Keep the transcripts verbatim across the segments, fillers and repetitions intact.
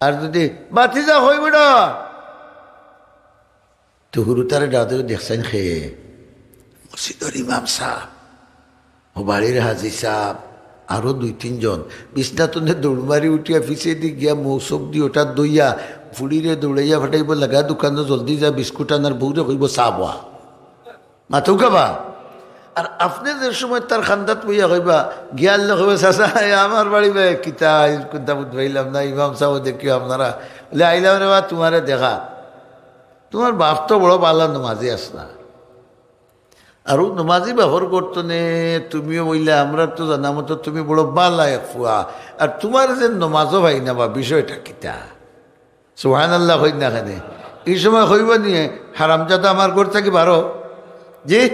আর যুদি ভাতিজা কইবো না, তো হুরুতারে ডাক দেও, দেখছইন কে? মসজিদর ইমাম সাব, ও বাড়ির হাজি সাব, আরো দুই তিনজন। বিছনা তনে দৌড় মারি উঠিয়া পিছেদি গিয়া মৌসুক দি ওটা দইয়া ফুড়িরে দৌড়াইয়া ফাটাইবো, লাগা দোকানো জলদি যা বিস্কুট আন, আর বউরে কইবো চা বওয়া। মাতউক্কা বা। আর আপনে যে সময় তার কান্দাত বইয়া কইবা, গিয়া আনলে কইবো, "চাচা, এ আমার বাড়ি বা কিতা, কুন্তা বুঝ পাইলাম না, ইমাম সাব দেখিও আপনারা।" বলে, "আইলাম রে বা, তুমারে দেখা। তুমার বাপ তো বড় বালা নমাজি আছলা।" আর অউ নমাজি বাপর ঘর তনে তুমিও বইলা, আমরার তো জানা মতো তুমি বড় বালা এক ফুয়া। আর তুমার যে নমাজও পাই না বা, বিষয়টা কিতা? সুবহানাল্লাহ কইন না কেনে? ই সময় কইবো নি, "হারামজাদা, আমার ঘর থাকি বারো।" জি?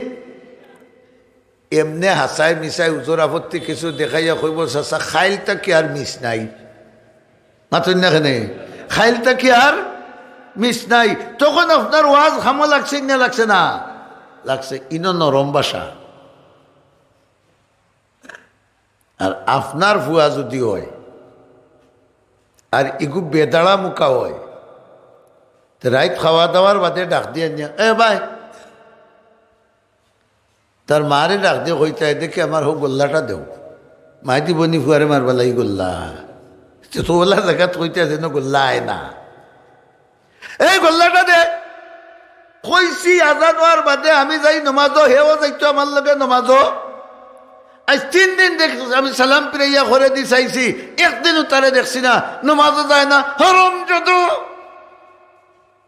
এমনে হাছায় মিছায় উজর আপত্তি কিছু দেখাইয়া কইবো, "চাচা, কাইল থাকি আর মিস নাই।" মাতইন না কেনে? "কাইল থাকি আর মিস নাই।" তখন আপনার ওয়াজ কামো লাগছে না লাগছে না? লাগছে। ইনো নরম ভাষা। আর আপনার ফুয়া যুদি অয়, আর ইগু বেদাড়া মুখা অয়, তে রাইত খাওয়া দাওয়ার বাদে ডাক দিয়া নিয়া, "এ ভাই," তার মারে ডাক দিয়া কইতা, "এ দেখি আমার হউ গল্লাটা দেও।" মাই দিবো নি ফুয়ারে মারবার লাগি গল্লা? তে তো অলা জাগাত কইতা যেন গল্লা আয় না। "এই গল্লাটা দে।" কইছি আজান অওয়ার বাদে আমি যাই নমাজো, হেও যাইতো আমার লগে নমাজো। আইজ তিন দিন দেখ, আমি সালাম ফিরাইয়া ঘরেদি চাইছি, একদিনও তারে দেখছি না, নমাজো যায় না, হারামজাদা।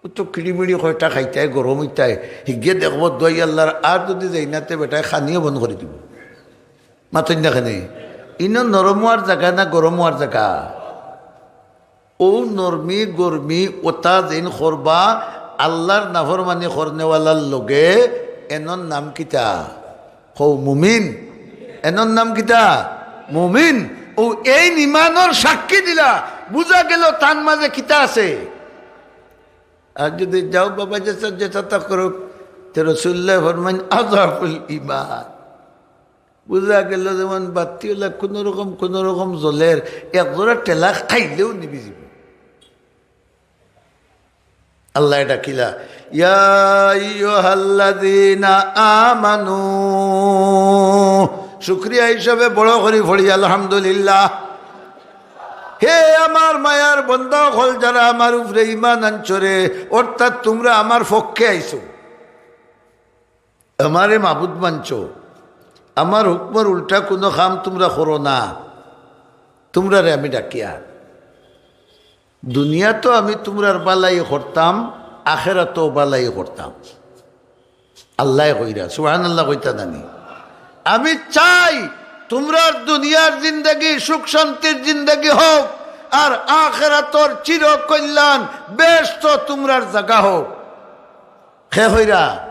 ও তো কিড়িমিড়ি কয়টা খাইতায়, গরম অইতায়, হিগিয়ে দেখবো দোয়াই আল্লার, আর যুদি যাই না তে বেটায় খানিও বন্ধ করি দিবো। মাতইন না কেনে? ইনো নরম অওয়ার জাগা না গরম অওয়ার জাগা? অউ নরমি গরমি অতা যেইন করবা আল্লার নাফরমানি করনেওয়ালার লগে, এনর নাম কিতা? কও মুমিন। এনর নাম কিতা? মুমিন। অউ এইন ইমানর সাক্ষী দিলা, বুঝা গেল তান মাঝে কিতা আছে। আর যুদি যাও বাবা, যেতা যেতা তা করউক, তে রসুলুল্লায় ফরমাইন, "আযআফুল ঈমান।" বুঝা গেল যেমন বাত্তি অলা কুনু রকম, কুনু রকম জ্বলের, এক জোড়া ঠেলা খাইলেও নিবি যিবো। আল্লায় ডাকিলা, "ইয়া আইয়ুহাল্লাযীনা আমানু।" শুকরিয়া হিসাবে বড় করি পড়ি, "আলহামদুলিল্লাহ।" হে আমার মায়ার বন্দা অকল, যারা আমার উপরে ঈমান আনছো রে, অর্থাৎ তুমরা আমার পক্ষে আইছো, আমারে মাবুদ মানছো, আমার হুকুমর উল্টা কুনু কাম তুমরা করো না, তুমরারে আমি ডাকিয়ার। দুনিয়াত আমি তুমরার বালাই করতাম, আখেরাতও বালাই করতাম। আল্লায় কইরা, সুবহানাল্লাহ কইতা নানি? আমি চাই তুমরার দুনিয়ার জিন্দেগি সুখ শান্তির জিন্দেগি হউক, আর আখেরাতর চির কল্যাণ বেহেস্তো তুমরার জাগা হউক। কে কইরা?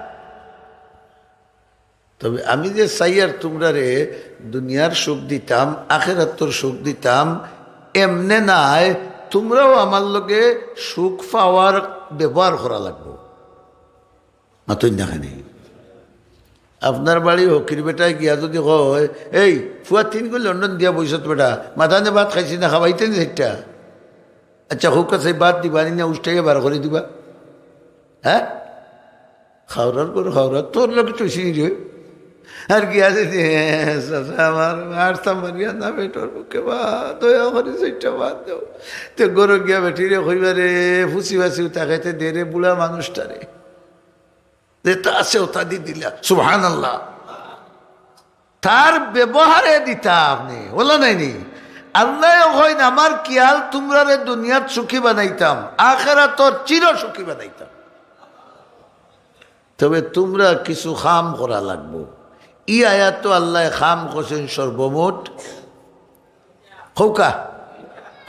তবে আমি যে চাইয়ার তুমরারে দুনিয়ার সুখ দিতাম, আখেরাতর সুখ দিতাম, এমনে নায়, তুমরাও আমার লগে সুখ পাওয়ার ব্যবহার করা লাগবো। মাতইন না কেনে? আপনার বাড়ি হকির বেটায় গিয়া যুদি কয়, "এই ফুয়া তিন গু লন্ডন দিয়া বইছত বেটা, মাদানে ভাত খাইছি না, খাবাইতে নি চাইরটা?" আচ্ছা, কউক্কা চাই, ভাত দিবা নি না উষ্টাইয়া বার করি দিবা? হ্যাঁ? খাওরার ঘর খাওরা, তোর লগে তো সিঁড়ি রে। আর গিয়া যদি, "হ্যাঁ, চাচা, আমার আর সামারিয়া না বেটার মুখে বা দয়া করি চাইরটা ভাত দেও।" তে ঘরো গিয়া বেটিরে কইবা রে, ফুসি ফাসিও তাকাইতে দে রে, বুড়া মানুষটারে। যেতা আছে ওতা দি দিলা। সুবহানাল্লাহ। তার ব্যবহারে দিতা আপনে, বলা নাইনি? আল্লায় কইন, "আমার খিয়াল তুমরারে দুনিয়াত সুখী বানাইতাম, আখেরাতর চির সুখী বানাইতাম।" তবে তুমরা কিছু কাম করা লাগবো। ই আয়াতো আল্লায় কাম কইছইন সর্বমোট কউক্কা,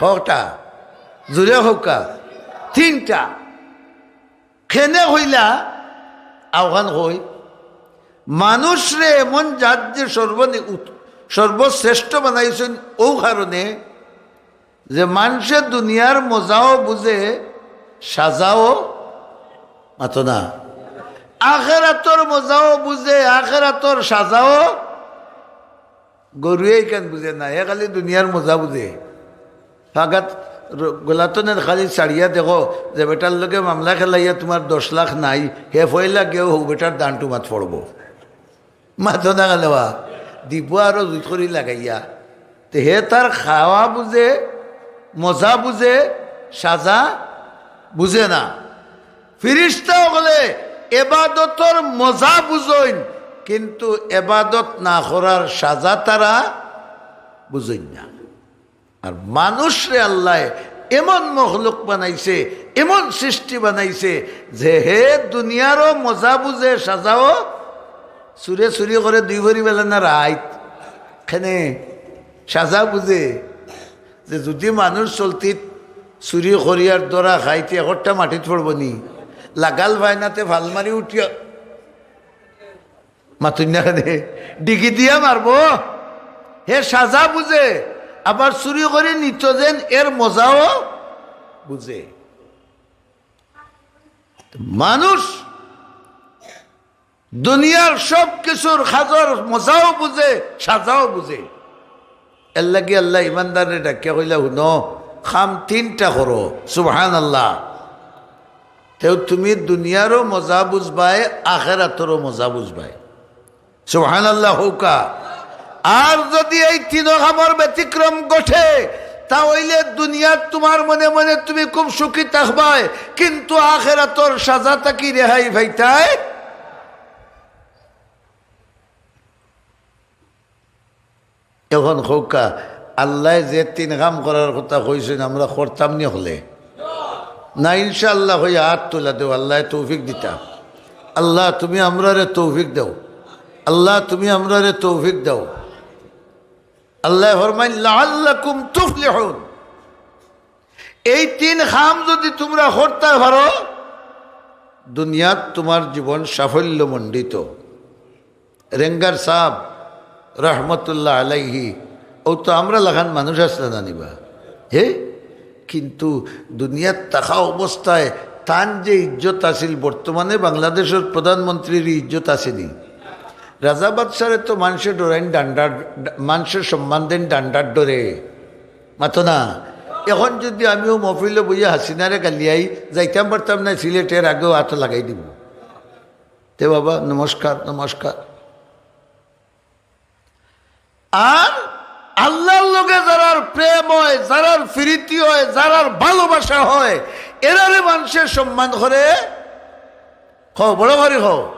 কউক্কা, জুরে কউক্কা, তিনটা। কেনে কইলা, আওখান কই, মানুষরে এমন জাত যে সর্বনি-, উত-, সর্বশ্রেষ্ঠ বানাইছইন অউ কারণে যে মানষে দুনিয়ার মজাও বুঝে, সাজাও, মাতো না, আখেরাতর মজাও বুঝে, আখেরাতর সাজাও। গরুয়ে ইখান বুঝে না, হে খালি দুনিয়ার মজা বুঝে। ফাগাত গোলাতনের খালি ছাড়িয়া দেখো, যে বেটার লগে মামলা খেলাইয়া তুমার দশ লাখ নাই, হে পয়লা গেও হউ বেটার দান টুমাত পড়বো। মাতো না কেনে বা? দিবো আরো জুত করি লাগাইয়া। তে হে তার খাওয়া বুঝে, মজা বুঝে, সাজা বুঝে না। ফিরিস্তা অকলে এবাদতর মজা বুঝইন, কিন্তু এবাদত না করার সাজা তারা বুঝইন না। আর মানুষরে আল্লায় এমন মখলুক বানাইছে, এমন সৃষ্টি বানাইছে, যে হে দুনিয়ারও মজা বুঝে, সাজাও। চুরে চুরি করে দুই ভরি বেলা না রাইত, কেনে সাজা বুঝে যে যদি মানুষ চলতিত চুরি করিয়ার ধরা খাইতে একটা মাটিত পড়বো নি, লাগাল পায় না তে ফাল মারি উঠিয়া মাতুন না কেনে? ডিগি দিয়া মারবো। হে সাজা বুঝে, আবার চুরি করি নিত যেন এর মজাও বুঝে। মানুষ দুনিয়ার সব কিছুর খাজর মজাও বুঝে, সাজাও বুঝে। এর লাগি আল্লায় ইমানদাররে ডাকিয়া কইলা, "হুনো, কাম তিনটা করো।" সুবহানাল্লাহ। তেউ তুমি দুনিয়ারও মজা বুঝবায়, আখেরাতরও মজা বুঝবায়। সুবহানাল্লাহ কউক্কা। আর যদি এই তিন কামর ব্যতিক্রম ঘটে, তা অইলে দুনিয়াত তুমার মনে মনে তুমি খুব সুখী থাকবায়, কিন্তু আখেরাতর সাজা থাকি রেহাই পাইতায়। এখন কউক্কা, আল্লায় যে তিন কাম করার কথা কইছইন, আমরা করতাম নি অকলে? না, ইনশাআল্লাহ কইয়া আত তুলা দেও, আল্লায় তৌফিক দিতা। আল্লাহ, তুমি আমরারে তৌফিক দেও। আল্লাহ, তুমি আমরারে তৌফিক দেও। আল্লায় ফরমাইন, "লাআল্লাকুম তুফলিহুন।" এই তিন কাম যদি তুমরা করতায় পারো, দুনিয়াত তুমার জীবন সাফল্যমণ্ডিত। রেঙ্গার সাব রহমতুল্লাহ আলাইহি, অউ তো আমরার লাখান মানুষ আছলা না নি বা? হে, কিন্তু দুনিয়াত থাকা অবস্থায় তান যে ইজ্জত আছিল, বর্তমানে বাংলাদেশর প্রধানমন্ত্রীর ইজ্জত আছে নি? রাজা বাদশারে তো মানষে ডরাইন ডান্ডার, মানষে সম্মান দেইন ডান্ডার ডরে। মাতো না। এখন যদি আমিও মহফিলো বইয়া হাসিনারে গালিয়াই, যাইতাম পারতাম না সিলেট, এর আগেও আত লাগাই দিবো। তে বাবা, নমস্কার, নমস্কার। আর আল্লার লগে যারার প্রেম অয়, যারার প্রীতি অয়, যারার ভালোবাসা অয়, এরারে মানষে সম্মান করে। কও, বড় করি কও।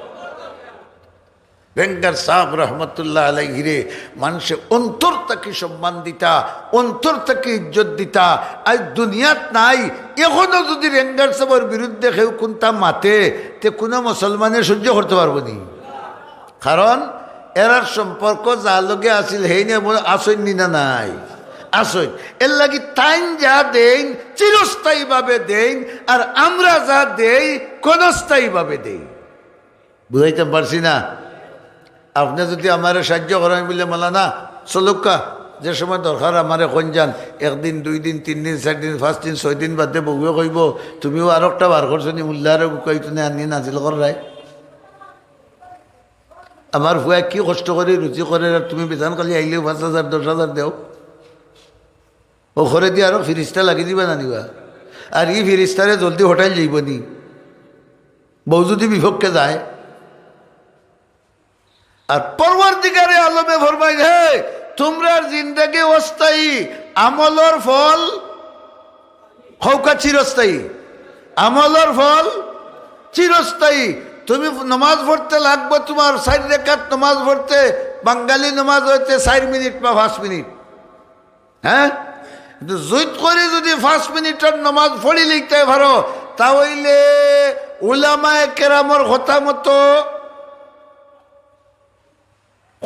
বেঙ্গার সাব রহমতুল্লাহ আলাইহিরে মানষে অন্তর থাকি সম্মান দিতা, অন্তর থাকি ইজ্জত দিতা। আইজ দুনিয়াত নাই, এখনো যদি রেঙ্গার সাবর বিরুদ্ধে কেউ কুন্তা মাতে, তে কুনু মুসলমানে সহ্য করতে পারবো নি? কারণ এরার সম্পর্ক যার লগে আছিল, হেইন এমন আছইন নি না নাই? আছইন। এর লাগি তাইন যা দেইন, চিরস্থায়ীভাবে দেইন, আর আমরা যা দেই, ক্ষণস্থায়ীভাবে দেই। বুঝাইতাম পারছি না? আপনে যদি আমারে সাহায্য করেন, আমি বললে, "মৌলানা, চলুক্কা, যে সময় দরকার আমারে কইন যান, একদিন, দুই দিন, তিন দিন, চাইর দিন, পাঁচ দিন, ছয় দিন বাদে বউয়ে কইবো, 'তুমিও আরোকটা বার করছো নি, মোল্লারে গুকাইতো নে আনি নাজিল কররায়।' আমার ফুয়ায় কি কষ্ট করি রুজি করের, আর তুমি বেতন খালি আইলেউ পাঁচ হাজার, দশ হাজার দেও।" অউ করেদি আরো ফিরিস্তা লাগি দিবা না নি বা? আর ই ফিরিস্তারে জলদি হটাইল যাইবো নি, বউ যদি বিপক্ষে যায়। আর পরওয়ারদিগারে আলমে ফরমাইন, "হে, তুমরার জিন্দেগি অস্থায়ী, আমলর ফল কউক্কা চিরস্থায়ী।" আমলর ফল চিরস্থায়ী। তুমি নমাজ পড়তে লাগবো, তুমার চাইর রেকাত নমাজ পড়তে, বাঙালি নমাজ অইতে চাইর মিনিট বা পাঁচ মিনিট, হ্যাঁ? কিন্তু জুইত করি যদি পাঁচ মিনিটর নমাজ পড়ি লইতে পারো, তা অইলে উলামায়ে কেরামর কথা মতো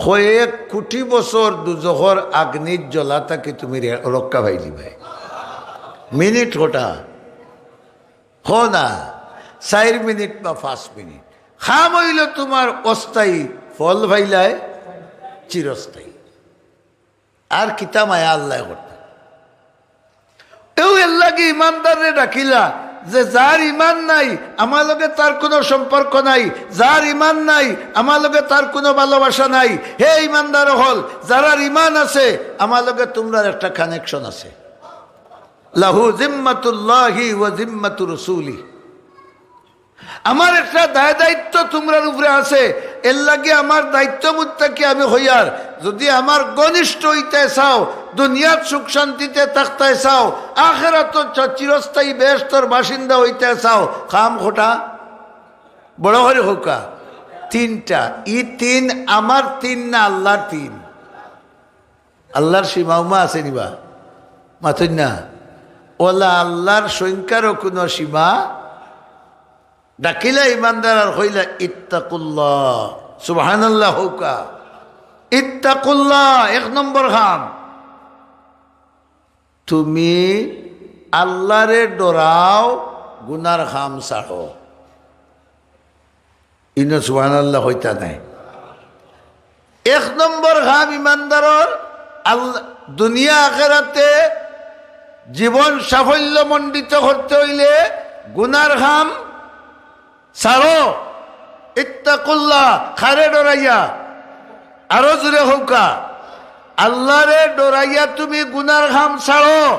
কয়েক কোটি বছর দুজখর আগ্নির জ্বলা থাকি তুমি রে-, রক্ষা পাইলিবায়। মিনিট কটা? কও না, চাইর মিনিট বা পাঁচ মিনিট। কাম অইলো তুমার অস্থায়ী, ফল পাইলায় চিরস্থায়ী। আর কিতা মায়া আল্লায় করতা? এও এর লাগি ইমানদাররে ডাকিলা যে যার ইমান নাই, আমার লগে তার কুনু সম্পর্ক নাই, যার ইমান নাই, আমার লগে তার কুনু ভালোবাসা নাই। হে ইমানদার অকল, যারার ইমান আছে, আমার লগে তুমরার একটা connection আছে। লাহু জিম্মাতুল্লাহি ওয়া জিম্মাতু রাসূলি। আমার একটা দায় দায়িত্ব তুমরার উপরে আছে, এর লাগি আমার দায়িত্ব মুত্তাকি আমি হইয়ার। যদি আমার ঘনিষ্ঠ হইতে চাও, দুনিয়াত সুখ শান্তিতে থাকতে চাও, আখেরাত চ-, চিরস্থায়ী বেহেশতর বাসিন্দা হইতে চাও, কাম কটা বড় করি কউক্কা, তিনটা। ই তিন আমার তিন না আল্লাহর তিন? আল্লাহর সীমা উমা আছে নি বা? মাতইন না। অলা আল্লাহর সংখ্যারও কুনু সীমা। ডাকিলা ইমানদার আর কইলা, "ইত্তাকুল্লাহ।" সুবহানাল্লাহ কউক্কা। ইত্তাকুল্লাহ, এক নম্বর কাম। তুমি আল্লাহরে ডরাও, গুনার কাম ছাড়ো। ইনো সুবহানাল্লাহ কইতা নায়। এক নম্বর কাম ইমানদারর, আল-, দুনিয়া আখেরাতে জীবন সাফল্যমণ্ডিত করতে অইলে গুনার কাম ছাড়ো। ইত্তাকুল্লাহ, কারে ডরাইয়া? আরো জোরে কউক্কা, আল্লাহরে ডরাইয়া তুমি গুনার কাম ছাড়ো,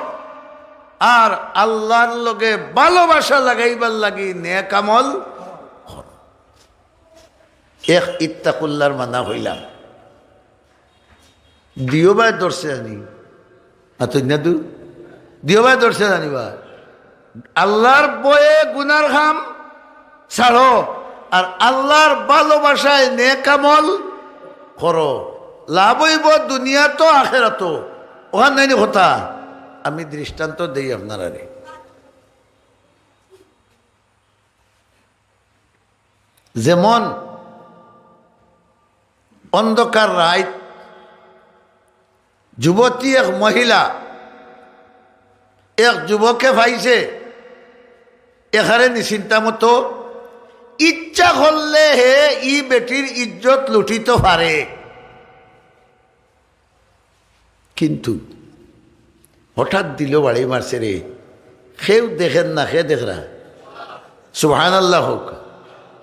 আর আল্লাহর লগে ভালোবাসা লাগাইবার লাগি নেক আমল করো। এক ইত্তাকুল্লাহর মানা কইলাম। দিও বায় ধরছে জানি। মাতইন না দু? দিও বায় ধরছে জানি বা? আল্লাহর ভয়ে গুনার কাম ছাড়ো, আর আল্লাহর ভালোবাসায় নেক আমল করো। লাভ অইবো দুনিয়াত, আখেরাত। অখান নায়নি কথা? আমি দৃষ্টান্ত দেই আপনারারে। যেমন অন্ধকার রাইত, যুবতী এক মহিলা এক যুবকে পাইছে, এখানে নিশ্চিন্তা মতো ইচ্ছা করলে হে ই বেটির ইজ্জত লুটিতো পারে। কিন্তু হঠাৎ দিলো বাড়ি মারছে রে, কেউ দেখের না, কে দেখরা? সুবহানাল্লাহ কউক্কা।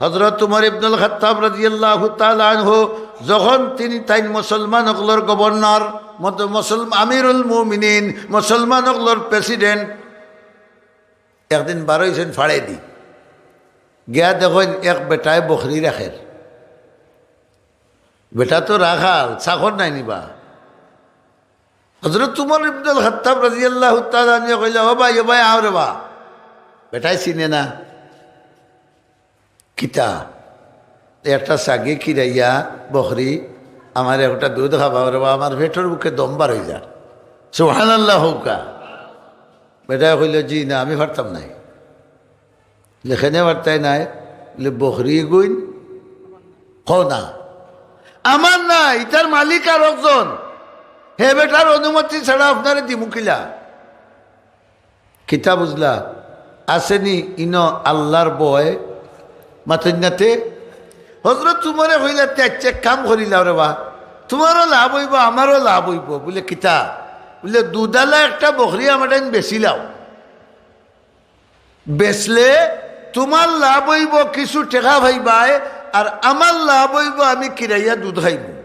হযরত উমর ইবনুল খাত্তাব রাদিয়াল্লাহু তাআলা আনহু যখন তিনি তাইন মুসলমান অকলর গভর্নর, মত-, মুসলম-, আমিরুল মুমিনিন, মুসলমান অকলর প্রেসিডেন্ট, একদিন বারইছইন ফাড়েদি। গিয়া দেখইন এক বেটায় বকরি রাখের। বেটা তো রাখাল, চাকর নায়নি বা। হযরত উমর ইবনুল খাত্তাব রাদিয়াল্লাহু তাআলা আনহু কইলা, "ও ভাই, ও ভাই, আও রে বা।" বেটায় চিনে না। কিতা? একটা ছাগি কিরাইয়া, বকরি, আমারে একটা দুধ খাবাও রে বা, আমার পেটর ভুকে দম বার অইযার। সুবহানাল্লাহ কউক্কা। বেটায় কইলো, "জি না, আমি পারতাম নায়।" বলে, "কেনে পারতায় নায়?" বলে, "বকরি গুইন।" কও না। "আমার না, ইতার মালিক আরকজন। হে বেটার অনুমতি ছাড়া আপনারে দিমু কিলা?" কিতা বুঝলা? আছেনি ইনো আল্লাহর ভয়? মাতইন না তে? হযরত উমরে কইলা, "তে আইচ্ছা, এক কাম করিলাও রে বা, তুমারও লাভ অইবো, আমারও লাভ অইবো।" বলে, "কিতা?" বলে, "দুধালা একটা বকরি আমার টাইন বেচিলাও।" বেচলে তুমার লাভ অইবো, কিছু টেকা পাইবায়, আর আমার লাভ অইবো, আমি কিরাইয়া দুধ খাইমু।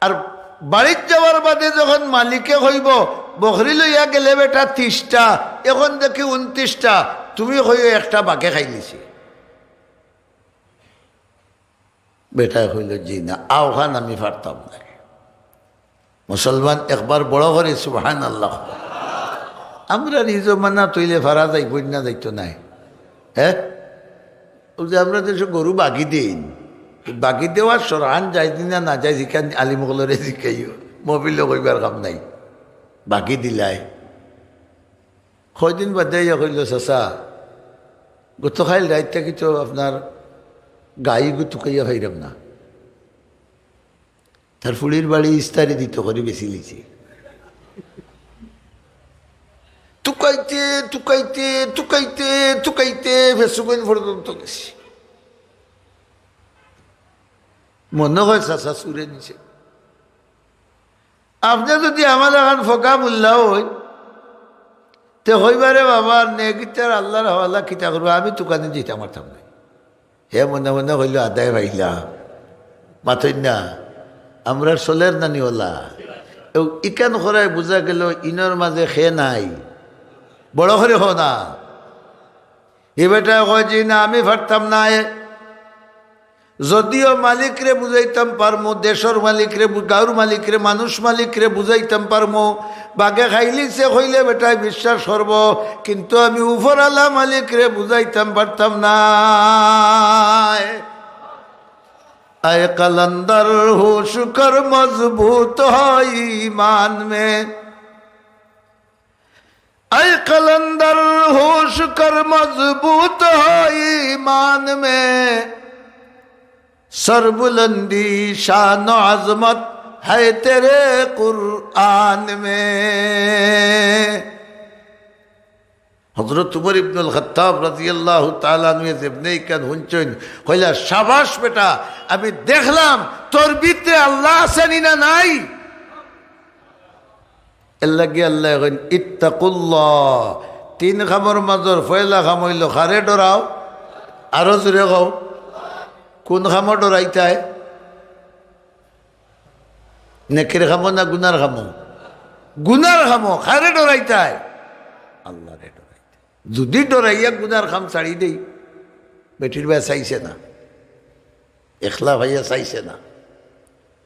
আর বাড়িত যাওয়ার বাদে যখন মালিকে কইবো, "বকরি লইয়া গেলে বেটা তিশটা, এখন দেখি ঊনত্রিশটা, তুমি কইও একটা বাঘে খাইলিছে।" বেটায় কইলো, "জি না, অখান আমি পারতাম নায়।" মুসলমান একবার বড় করি সুবহানাল্লাহ। আমরার ই জমানাত অইলে পারা যাইবো না, যাইতো নায়? হে? অউ যে আমরা দেশো গরু বাগি দেইন, বাগি দেওয়ার শরআন জায়েজ নি না নাজায়েজ, ইখান আলিম অকলরে জিকাইও, মহফিলো কইবার কাম নাই। বাগি দিলায়। কয়দিন বাদে আইয়া কইলো, "চাচা, গতকাইল রাইত থাকি তো আপনার গাইগু তুকাইয়া পাইরাম না।" তার ফুড়ির বাড়ি ইস্তারি দিতো করি বেচিলিছে। তুকাইতে, তুকাইতে, তুকাইতে, তুকাইতে ফেসুকইন পর্যন্ত গেছে। মনো কয় চাচা চুরে নিছে। আপনে যুদি আমার লাখান ফকা মুল্লা অইন, তে কইবা রে বাবা, নেগিটার আল্লার হাওলা কিতা করবো, আমি তুকানে দিতাম পারতাম নায়। হে মনে মনে কইলো, "আদায় পাইলা।" মাতইন না, আমরার চলের নানি অলা। ইখান করায় বুঝা গেল ইনর মাঝে খে নাই। বড় করি কও না। ই বেটায় কয়, "জি না, আমি পারতাম নায়।" যদিও মালিকরে বুঝাইতাম পারমু, দেশর মালিকরে বু-, গাঁওর মালিকরে, মানুষ মালিকরে বুঝাইতাম পারমু, বাগে খাইলিছে কইলে বেটায় বিশ্বাস করবো, কিন্তু আমি উপরআলা মালিকরে বুঝাইতাম পারতাম নায়। اے قلندر ہوش کر مضبوط ہو ایمان میں، اے قلندر ہوش کر مضبوط ہو ایمان میں، سربلندی شان و عظمت ہے تیرے قرآن میں۔ হযরত উমর ইবনুল খাত্তাব রাদিয়াল্লাহু তাআলা আনহু যেমনে ইখান হুনছইন, কইলা, "শাবাশ বেটা, আমি দেখলাম তোর ভিতরে আল্লাহ আছে নি না নাই?" এর লাগি আল্লায় কইন, "ইত্তাকুল্লাহ।" তিন কামর মাজর পয়লা কাম অইলো, কারে ডরাও? আরো জোরে কও। কোন কামো ডরাইতায়? নেকির কামো না গুনার কামো? গুনার কামো। কারে ডরাইতায়? আল্লারে ডরাইতায়। যুদি ডরাইয়া গুনার কাম ছাড়ি দেই, বেটির বায় চাইছে না, একলা পাইয়া চাইছে না।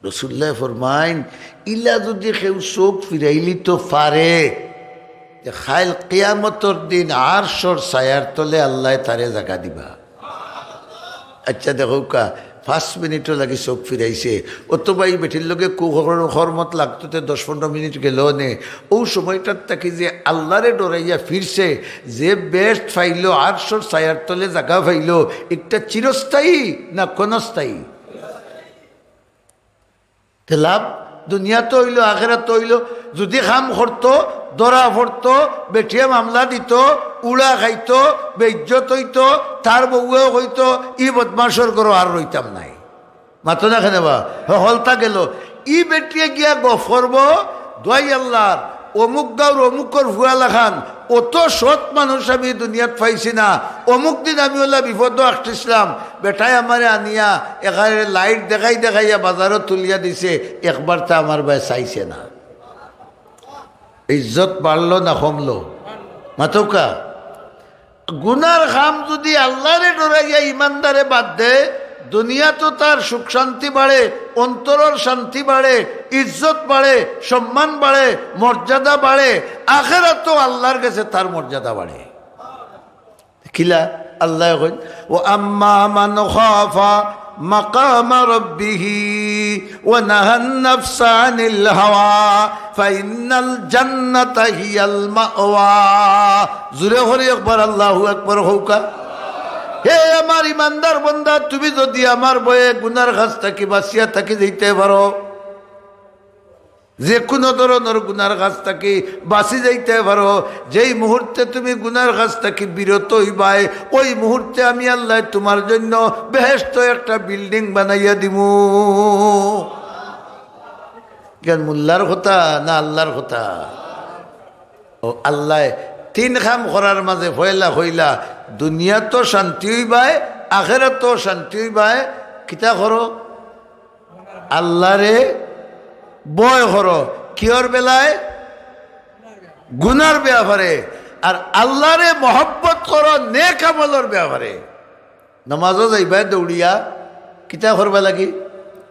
রসুলুল্লায় ফরমাইন, ইলা যুদি কেউ চউখ ফিরাইলিতো পারে, তে কাইল কিয়ামতর দিন আরশর ছায়ার তলে আল্লায় তারে জাগা দিবা। আচ্ছা, দেখউক্কা, পাঁচ মিনিটও লাগি চউখ ফিরাইছে, অথবা ই বেটির লগে কু-, কর্মত লাগতো তে দশ পনরো মিনিট গেল নে, অউ সময়টার থাকি যে আল্লারে ডরাইয়া ফিরছে, যে বেহেশত পাইলো, আরশর ছায়ার তলে জাগা পাইলো, ইটা চিরস্থায়ী না ক্ষণস্থায়ী? তে লাভ দুনিয়াত অইলো, আখেরাত অইলো। যুদি কাম করতো, ধরা পড়তো, বেটিয়ে মামলা দিতো, উড়া খাইতো, বেইজ্জত অইতো, তার বউয়েও কইতো, "ই বদমাশর ঘরো আর রইতাম নায়।" মাতো না কেনে বা? হ-, হকলতা গেল। ই বেটিয়ে গিয়া গফ করবো, "দোয়াই আল্লার, অমুক গাঁওর অমুকর ফুয়া লাখান, অত সৎ মানুষ আমি দুনিয়াত পাইছি না, অমুক দিন আমি অলা বিপদো আটকিছিলাম, বেটায় আমারে আনিয়া একেবারে লাইট দেখাই দেখাইয়া বাজারো তুলিয়া দিছে, একবার তা আমার বায় চাইছে না।" ইজ্জত বাড়লো না কমলো? মাতউক্কা। গুনার কাম যুদি আল্লারে ডরাইয়া ইমানদারে বাদ দেয়, দুনিয়াতো তার সুখ শান্তি বাড়ে, অন্তরর শান্তি বাড়ে, ইজ্জত বাড়ে, সম্মান বাড়ে, মর্যাদা বাড়ে, আখেরাতো আল্লার গেছে তার মর্যাদা বাড়ে। কিলা? আল্লায় কইন, "ওয়া আম্মা মান খাফা মাকামা রাব্বিহি ওয়া নাহান নাফসা আনিল হাওয়া ফাইন্নাল জান্নাতা হিয়াল মাওয়া।" জোরে করি একবার আল্লাহু আকবার কউক্কা। হে আমার ইমানদার বান্দা, তুমি যুদি আমার ভয়ে গুনার কাজ থাকি বাঁচিয়া থাকি যাইতায় পারো, যে কুনু ধরনর গুনার কাজ থাকি বাঁচি যাইতায় পারো, যেই মুহূর্তে তুমি গুনার কাজ থাকি বিরত অইবায়, ওই মুহূর্তে আমি আল্লায় তুমার জন্য বেহেশতো একটা বিল্ডিং বানাইয়া দিমু। ইখান মোল্লার কথা না আল্লার কথা? ও আল্লায় তিন কাম করার মাঝে পয়লা কইলা, দুনিয়াতো শান্তি অইবায়, আখেরাতো শান্তি অইবায়। কিতা করো? আল্লারে ভয় করো। কিওর বেলায়? গুনার ব্যাপারে। আর আল্লারে মহব্বত করো নেক আমলর ব্যাপারে। নমাজো যাইবায় দৌড়িয়া, কিতা করবা লাগি?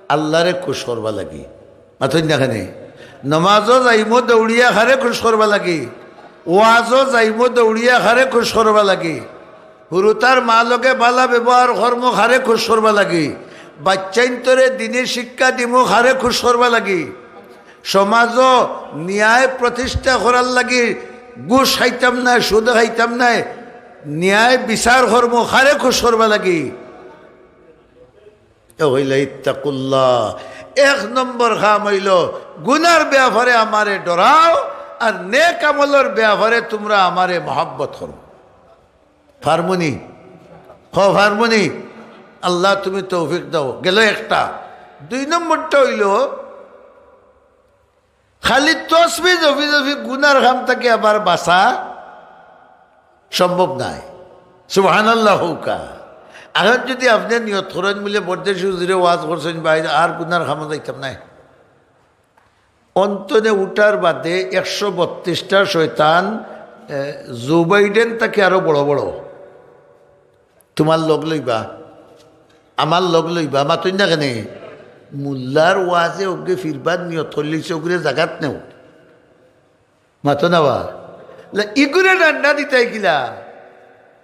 আল্লারে খুশ করবা লাগি। মাতইন না কেনে? নমাজো যাইমু দৌড়িয়া কারে খুশ করবা লাগি? ওয়াজো যাইমু দৌড়িয়া কারে খুশ করবা লাগি? হুরুতার মা লগে বালা ব্যবহার করমু কারে খুশ করবা লাগি? বাইচ্চাইন্তরে দিনি শিক্ষা দিমু কারে খুশ করবা লাগি? সমাজো ন্যায় প্রতিষ্ঠা করার লাগি ঘুষ খাইতাম নায়, সুদ খাইতাম নায়, ন্যায় বিচার করমু কারে খুশ করবা লাগি? এ অইলো ইত্তাকুল্লাহ। এক নম্বর কাম অইলো গুনার ব্যাপারে আমারে ডরাও, আর নেক আমলর ব্যাপারে তুমরা আমারে মহব্বত করো। পারমুনি? হ, পারমুনি? আল্লাহ, তুমি তৌফিক দাও। গেল একটা। দুই নম্বরটা অইলো, খালি তসবি জপি জপি গুনার কাম থাকি আবার বাঁচা সম্ভব নায়। সুবহানাল্লাহ কউক্কা। এখন যুদি আপনে নিয়ত করইন বুলে, "বরদেশি হুজুরে ওয়াজ করছইন, ভাই, আর গুনার কামো যাইতাম নায়।" অন্তনে উঠার বাদে একশো বত্রিশটা শয়তান, এ, জো বাইডেন থাকি আরো বড় বড়। তুমার লগ লইবা, আমার লগ লইবা, মাতইন না কেনে? মোল্লার ওয়াজে অগুয়ে ফিরবার নিয়ত করিলিছে, অগুরে জাগাত নেও। মাতো না বা? লে, ইগুরে ডান্ডা দিতায় কিলা?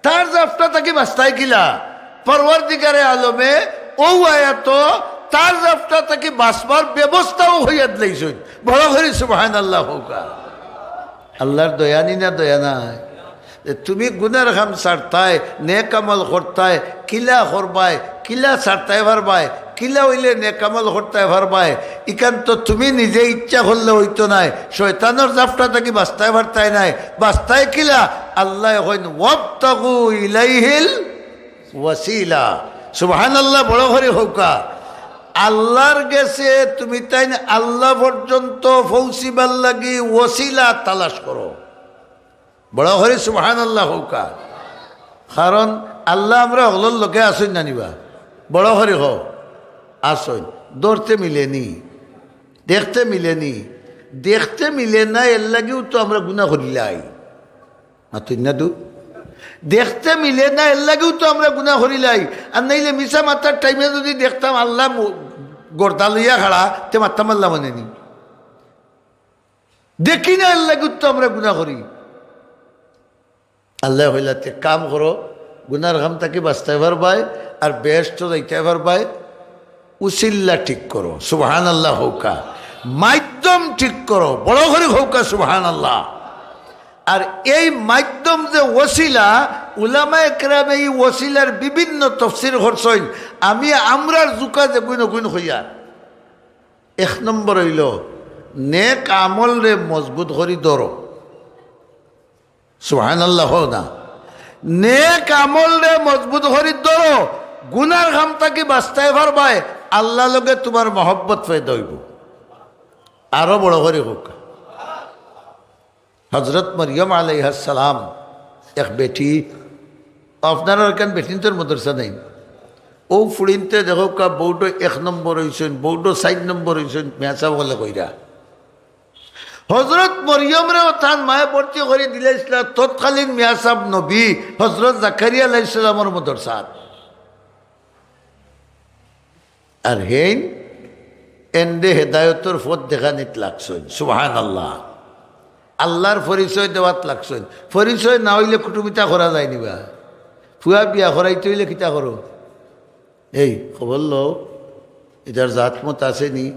তার জাফটা থাকি বাঁচতায় কিলা? পরওয়ারদিগারে আলমে অউ আয়াতো তার জাফটা থাকি বাঁচবার ব্যবস্থাও কইয়া দিলাইছইন। বড় করি সুবহানাল্লাহ কউক্কা। আল্লার দয়া নি না দয়া নাই? যে তুমি গুনার কাম ছাড়তায়, নেক আমল করতায়, কিলা করবায়, কিলা ছাড়তায় পারবায়, কিলা অইলে নেক আমল করতায় পারবায়, ইখান তো তুমি নিজে ইচ্ছা করলে অইতো নায়। শয়তানর জাফটা থাকি বাঁচতায় পারতায় নায়। বাঁচতায় কিলা? আল্লায় কইন, "ওয়াবতাগু ইলাইহিল ওয়াসিলা।" সুবহানাল্লাহ, বড় করি কউক্কা। আল্লার গেছে তুমি তাইন আল্লা পর্যন্ত পৌঁছিবার লাগি ওসিলা তালাশ করো। বড় করি সুবহানাল্লাহ কউক্কা। কারণ আল্লা আমরা হকলর লগে আছইন না নি বা? বড় করি কও, আছইন। ধরতে মিলে নি, দেখতে মিলে নি। দেখতে মিলে না, এরলাগিউ তো আমরা গুনা করিলাই। মাতইন না দু? দেখতে মিলে না, এরলাগিউ তো আমরা গুনা করিলাই। আর নাইলে মিছা মাতার টাইমে যুদি দেখতাম আল্লা মু-, গর্দা লইয়া খাড়া, তে মাততাম আল্লা মানে নি। দেখি না, এরলাগিউ তো আমরা গুনা করি। আল্লায় কইলা, "তে কাম করো, গুনার কাম থাকি বাঁচতায় পারবায়, আর বেহেস্তো যাইতায় পারবায়, উসিল্লা ঠিক করো।" সুবহানাল্লাহ কউক্কা। মাধ্যম ঠিক করো, বড় করি কউক্কা সুবহানাল্লাহ। আর এই মাধ্যম যে ওসিলা, উলামায়ে কেরামে ই ওসিলার বিভিন্ন তফসির করছইন, আমি আমরার জুকা যেগুইন অগুইন কইয়ার। এক নম্বর অইলো, নেক আমলরে মজবুত করি ধরো। সুবহানাল্লাহ কও না। নেক আমলরে মজবুত করি ধরো, গুনার কাম থাকি বাঁচতায় পারবায়, আল্লার লগে তুমার মহব্বত পয়দা অইবো। আরো বড় করি কউক্কা। হজরত মরিয়ম আলাইহাস সালাম এক বেটি, আপনারার কেন বেটিন্তর মাদ্রাসা নাই? অউ ফুড়িন্তে দেখউক্কা, বউডো এক নম্বর অইছইন, বউডো চাইর নম্বর অইছইন, মিয়াসাব অকলে কইরা। হজরত মরিয়মরেও তান মায়ে ভর্তি করি দিলাইছলা তৎকালীন মিয়াসাব নবী হজরত জাকারিয়া আলাইহিস সালামর মাদ্রাসাত। আর হেইন এনরে হেদায়তর পথ দেখানিত লাগছইন। সুবহানাল্লাহ। আল্লার পরিচয় দেওয়াত লাগছইন। পরিচয় না অইলে কুটুমিতা করা যায় নি বা? ফুয়া বিয়া করাইতে অইলে কিতা করো? এই খবর লও, ইতার জাতমত আছে নি?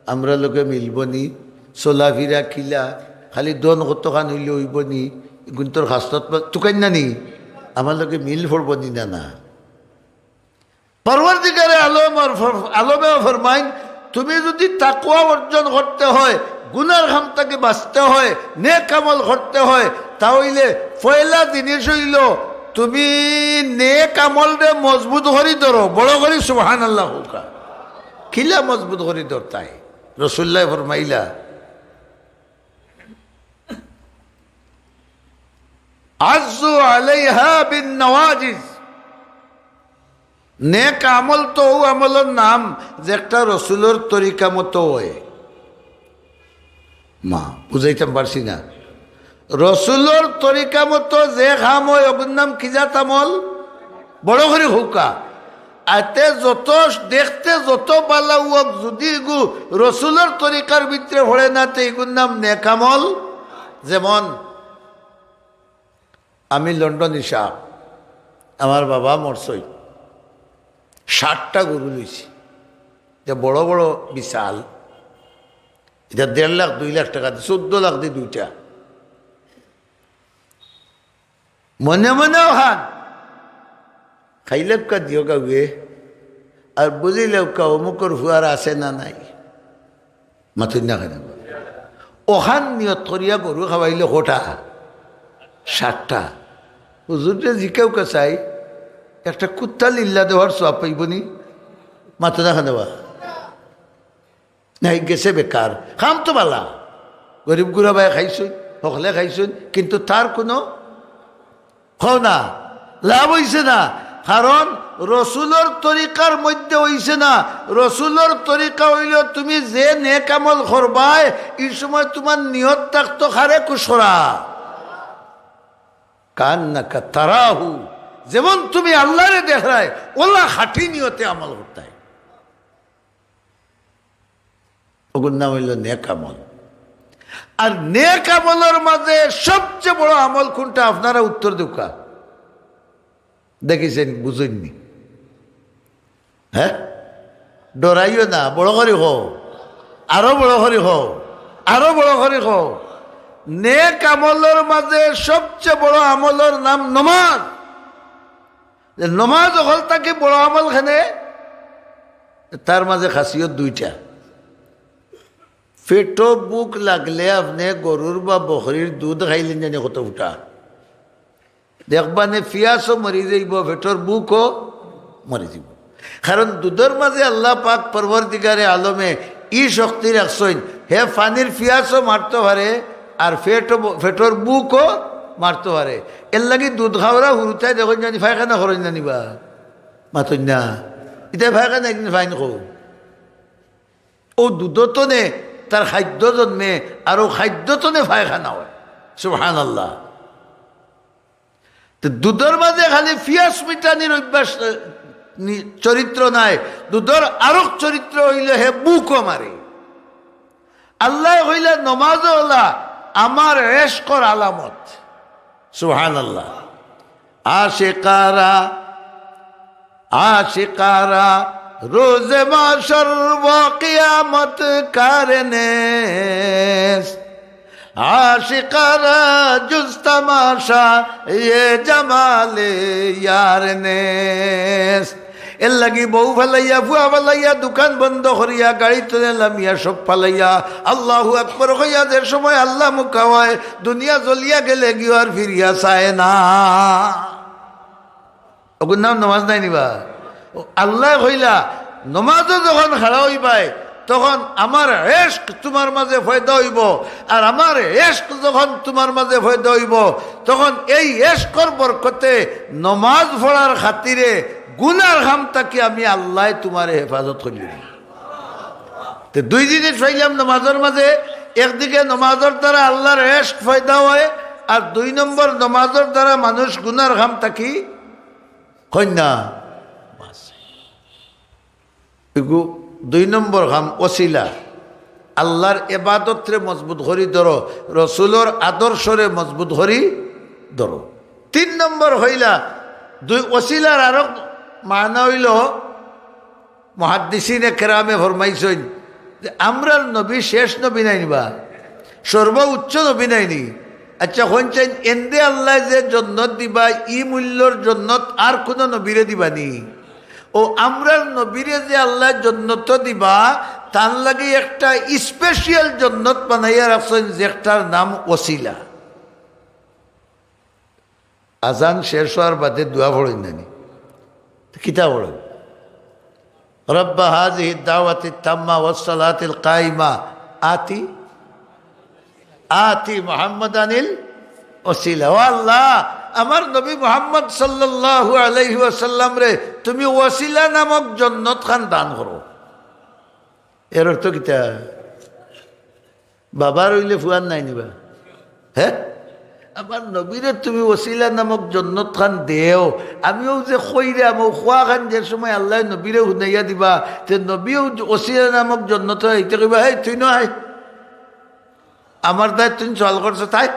আমরার লগে মিলবো নি? চলাফিরা কিলা? খালি ধন কতখান অইলে অইবো নি? ইগুইন্তর খাসলত বা-, তুকাইন না নি? আমার লগে মিল পড়বো নি না, না? পরওয়ারদিগারে আলম আর ফর-, আলমেও ফরমাইন, তুমি যুদি তাকওয়া অর্জন করতে হয়, গুনার কাম থাকি বাঁচতে হয়, নেক আমল করতে হয়, তা অইলে পয়লা জিনিস অইলো তুমি নেক আমলরে মজবুত করি ধরো। বড় করি সুবহানাল্লাহ কউক্কা। কিলা মজবুত করি ধরতায়? রসুলুল্লায় ফরমাইলা, "আযযু আলাইহা বিন নাওয়াজিজ।" নেক আমল তো অউ আমলর নাম যেকটা রসুলর তরিকা মতো অয়। মা, বুঝাইতাম পারছি না? রসুলর তরিকা মতো যে কাম অয়, অগুর নাম কি জাত আমল? বড় করি কউক্কা। আতে যত দেখতে যত ভালা অউক, যুদি ইগু রসুলর তরিকার ভিতরে পড়ে না, তে ইগুর নাম নেক আমল। যেমন আমি লন্ডনী সাব, আমার বাবা মরছইন, ষাটটা গরু লইছি, যে বড় বড় বিশাল, ইতা দেড় লাখ দুই লাখ টেকা দি, চৌদ্দ লাখ দি দুইটা। মনে মনে অখান খাইলেউক্কা দিও গাউয়ে, আর বুঝিলেউক্কা অমুকর ফুয়ার আছে না নাই। মাতইন না কেনে? অখান নিয়ত করিয়া গরু খাওয়াইলে কটা? ষাটটা। হুজুররে জিকাউক্কা চাই, একটা কুত্তা লিল্লা দেওয়ার সওয়াব পাইবো নি? মাতো না কেনে বা? নাই, গেছে বেকার। কাম তো ভালা, গরিব গুরাবায় খাইছইন, হকলে খাইছইন, কিন্তু তার কুনু, কও না, লাভ অইছে না। কারণ রসুলর তরিকার মধ্যে অইছে না। রসুলর তরিকা অইলো তুমি যে নেক আমল করবায়, ই সময় তুমার নিয়ত থাকতো কারে খুশ করা। কান্নাকা তারাহু, যেমন তুমি আল্লাহরে দেখরায়, অলা খাঁটি নিয়তে আমল করতায়। অগুর নাম অইলো নেক আমল। আর নেক আমলর মাঝে সবচেয়ে বড় আমল কুনটা? আপনারা উত্তর দেউক্কা। দেখিছেন, বুঝইননি? হ্যাঁ, ডরাইও না, বড় করি কও, আরো বড় করি কও, আরো বড় করি কও। নেক আমলর মাঝে সবচেয়ে বড় আমলর নাম নমাজ। যে নমাজ অকল থাকি বড় আমল কেনে, তার মাঝে খাসিয়ত দুইটা। পেটো ভুক লাগলে আপনে গরুর বা বকরির দুধ খাইলে জানি কত ফুটা। দেখবানে পিয়াসও মরি যাইবো, পেটর ভুকও মরি যাইবো। কারণ দুধর মাঝে আল্লাহ পাক পরওয়ারদিগারে আলমে ই শক্তি রাখছইন, হে পানির পিয়াসও মারতো পারে, আর পেটও, পেটর ভুকও মারতো পারে। এরলাগি দুধ খাওরা হুরুতায় দেখইন জানি পায়খানা করইন না নি বা? মাতইন না। ইতায় পায়খানা একদিন পাইন কও। অউ দুধ তনে তার খাদ্য জন্মে, আর অউ খাদ্য তনে পায়খানা অয়। সুবহানাল্লাহ। তে দুধর মাঝে খালি পিয়াস মিটানির অভ্যাস, আহ, নি-, চরিত্র নায়। দুধর আরক চরিত্র অইলো হে ভুকও মারে। আল্লায় কইলা নমাজও অলা আমার এশকর আলামত। সুবহানাল্লাহ। আশিকারা, আশিকারা, রোজে মাশর ও কিয়ামত কার নেস। আশিকারা জুজ তামাশা, এ জামালে ইয়ার নেস। এরলাগি বউ ফালাইয়া, ফুয়া ফালাইয়া, দোকান বন্ধ করিয়া, গাড়ি তনে লামিয়া, সব ফালাইয়া, আল্লাহু আকবার কইয়া যে সময় আল্লাহ মুখা অয়, দুনিয়া জ্বলিয়া গেলেগিও আর ফিরিয়া চায় না। অগুর নাম নমাজ নায় নি বা? অউ আল্লায় কইলা, নমাজও যখন খাড়া অইবায়, তখন আমার এশক তুমার মাঝে পয়দা অইবো, আর আমার এশক যখন তুমার মাঝে পয়দা অইবো, তখন এই এশকর বরকতে নমাজ পড়ার খাতিরে গুনার কাম থাকি আমি আল্লায় তুমারে হেফাজত করিলিমু। তে দুই জিনিস পাইলাম নমাজর মাঝে, একদিকে নমাজর দ্বারা আল্লার এশক পয়দা অয়, আর দুই নম্বর নমাজর দ্বারা মানুষ গুনার কাম থাকি কইন না। ইগু দুই নম্বর কাম, ওসিলা। আল্লার এবাদতরে মজবুত করি ধরো, রসুলর আদর্শরে মজবুত করি ধরো। তিন নম্বর অইলা, দুই ওসিলার আরক মানা অইলো, মুহাদ্দিসিনে কেরামে ফরমাইছইন যে আমরার নবী শেষ নবী নায় নি বা, সর্বোচ্চ নবী নায় নি? আচ্ছা, কইন চাইন, এন্দে আল্লায় যে জন্নত দিবা, ই মূল্যর জন্নত আর কুনু নবীরে দিবা নি? অউ আমরার নবীরে যে আল্লায় জন্নত দিবা, তান লাগি একটা special জন্নত বানাইয়া রাখছইন, যেটার নাম ওসিলা। আজান শেষ অওয়ার বাদে দোয়া পড়ইন না নি? তে কিতা পড়ইন? রব্বা হাযিহিদ দাওয়াতিত তাম্মা ওয়াস সালাতিল কাইমা আতি, আতি মুহাম্মাদানিল ওসিলা। ও আল্লাহ, আমার নবী মুহাম্মদ সাল্লাল্লাহু আলাইহি ওয়াসাল্লামরে তুমি ওসিলা নামক জন্নত খান দান করো। এর অর্থ কিতা? বাবার অইলে ফুয়ার নায় নি বা? হ্যাঁ, আমার নবীরে তুমি ওসিলা নামক জন্নত খান দেও। আমিও যে কইরাম, অউ খোয়া খান যে সময় আল্লায় নবীরে হুনাইয়া দিবা, তে নবীও ওসিলা নামক জন্নত অইতে কইবা, "এই তুই নয়, আমার দায় তুই সওয়াল করছো তাই।"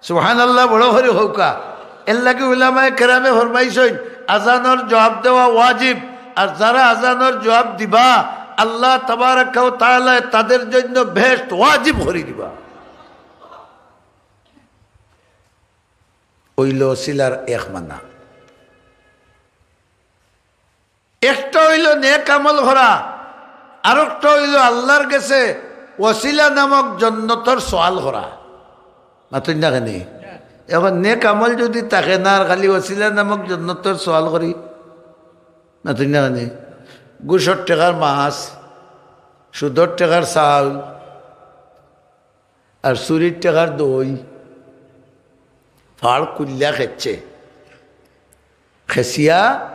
সুবহানাল্লাহ, বড় করি কউক্কা। এরলাগি উলামায়ে কেরামে ফরমাইছইন, আজানর জবাব দেওয়া ওয়াজিব, আর যারা আজানর জবাব দিবা, আল্লাহ তাবারাকা ওয়া তাআলায় তাদের জন্য বেহেশত ওয়াজিব করি দিবা। অইলো ওসিলার এক মানা। একটা অইলো নেক আমল করা, আরকটা অইলো আল্লার গেছে ওসিলা নামক জন্নতর সওয়াল করা। মাতইন না কেনে? এখন নেক আমল যুদি থাকে না আর খালি ওসিলা নামক জন্নতর সওয়াল করি, মাতইন না কেনে? ঘুষর টেকার মাছ, সুদর টেকার চাউল, আর চুরির টেকার দই, ফাড় খুলিয়া খেচ্ছে। এসিয়া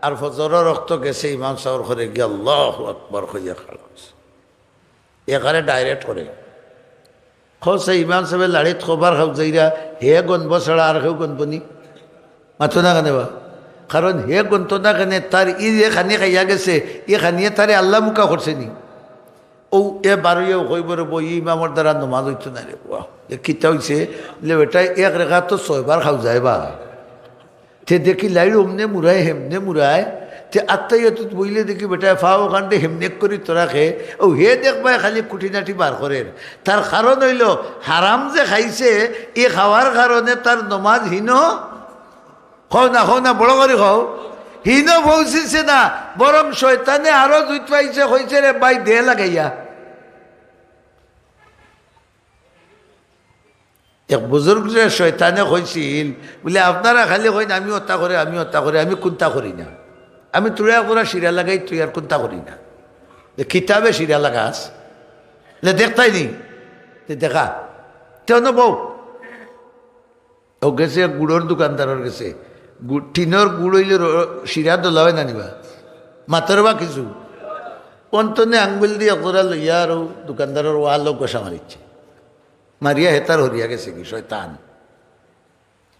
আর ফজরর অক্ত গেছে, ইমাম সাবর ঘরে গিয়া আল্লাহু আকবার কইয়া খাড়া অইছে। এখানে direct করে। কও চাই ইমাম সাবে লাড়িত কয়বার খাউজাইরা, হে গনবো ছাড়া আর কেউ গনবো নি? মাতো না কেনে বা? কারণ হে গনতো না কেনে, তার ই যে খানি খাইয়া গেছে, ই খানিয়ে তারে আল্লাহ মুখা করছে নি? ও এ বারইয়াও কইবো রে বই, ইমামর দ্বারা নমাজ অইতো না রে। বাহ, এ কিতা অইছে? বলে, বেটা, এক রেখাত তো ছয়বার খাউজায় বা। তে দেখি লাইড় অমনে মুড়ায়, হেমনে মুড়ায়। তে আত্তাহিয়াতুত বইলে দেখি বেটায় ফাও কাণ্ডে হেমনে করি তো রাখে। ও হে দেখবায় খালি খুঁটিনাটি বার করের। তার কারণ অইলো, হারাম যে খাইছে, ই খাওয়ার কারণে তার নমাজ হিনো, কও না, কও না, বড় করি কও, হিনো পৌঁছিছে না, বরং শয়তানে আরো জুত পাইছে, কইছে, "রে ভাই, দে লাগাইয়া।" এক বুজুর্গরে শয়তানে কইছিল, বলে, "আপনারা খালি কইন, আমি অতা করি, আমি অতা করি, আমি কুনতা করি না। আমি তুড়া করা শিরা লাগাই, তুই আর কুনতা করি না। যে কিতাবে শিরা লাগাস, যে দেখতাই নি, যে দেখা, তে অনো বউ।" ও গেছে এক গুড়র দোকানদারর গেছে, গু-, টিনর গুড় অইলে র-, শিরা দলা অয় না নি বা, মাতর বা কিছু। অন্তনে আঙ্গুল দিয়া করা লইয়া আর ও দোকানদারর ওয়ালো ঘষা মারিছে। মারিয়া হেতার হরিয়া গেছে কি শয়তান।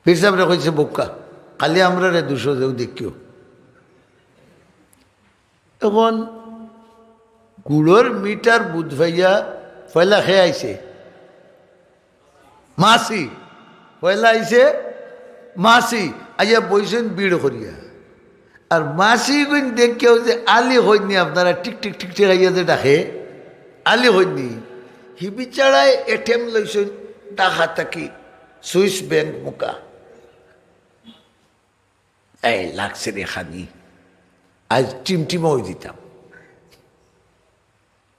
পীর সাবরে কইছে, "বউক্কা, খালি আমরারে দুশো দেও দেখিও।" এখন গুড়র মিটার বুধ ভাইয়া পয়লা খেয়ে আইছে। মাসি, পয়লা আইছে মাসি, আইয়া বইছেন ভিড় করিয়া। আর মাসি গুইন দেখিয়াও যে আলী কইননি আপনারা, টিক টিক টিক টিক আইয়া যে ডাকে, আলী কইননি। হি বিচারায় এটিএম লইছেন ঢাকা থাকি, সুইস ব্যাংক মুখা। এই লাগছে রে খানি, আজ টিমটিমা অই দিতাম।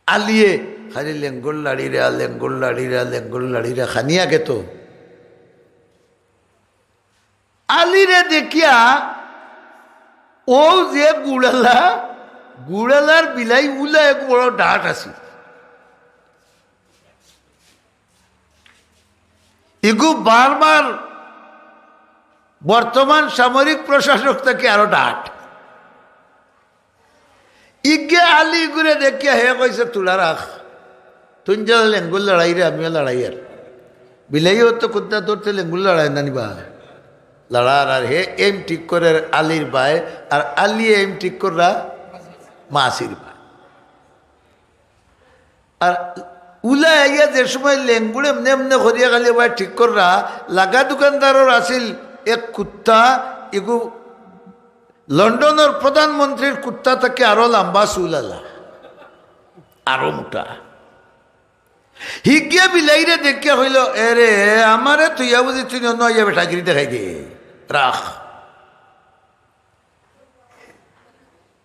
আলিয়ে খালি লেঙ্গুর লাড়িরা, লেঙ্গুর লাড়িরা, লেঙ্গুর লাড়িরা, খানি আগে তো। আলিরে দেখিয়া ও যে গুড়ালা, গুড়ালার বিলাই উলা এক বড় ডাট আছে। ইগু বার্মার বর্তমান সামরিক প্রশাসক থাকি আরো ডাট। ইগে আলী ইগুরে দেখিয়া হে কইছে, "তুলা রাখ, তুই যা লেঙ্গুর লড়াই রে, আমিও লড়াই আর।" বিলাইও তো কুত্তা ধরতে লেঙ্গুর লড়াই না নিবা, লড়ার। আর হে এম ঠিক করে আলীর বায়, আর আলী এম ঠিক কররা মাসির বায়। আর উলা আইয়া যে সময় লেঙ্গুড়ে এমনে এমনে করিয়া খালি ভাই ঠিক কররা, লাগা দোকানদারর আছিল এক কুত্তা, ইগু লন্ডনর প্রধানমন্ত্রীর কুত্তা থাকি আরো লম্বা চুল আলা, আরো মোটা। হিগিয়া বিলাইরে দেখিয়া কইল, "এরে, আমারে তুইয়া বুঝি তুই অন্য আইয়া বেটাগিরি দেখাই দে, রাখ।"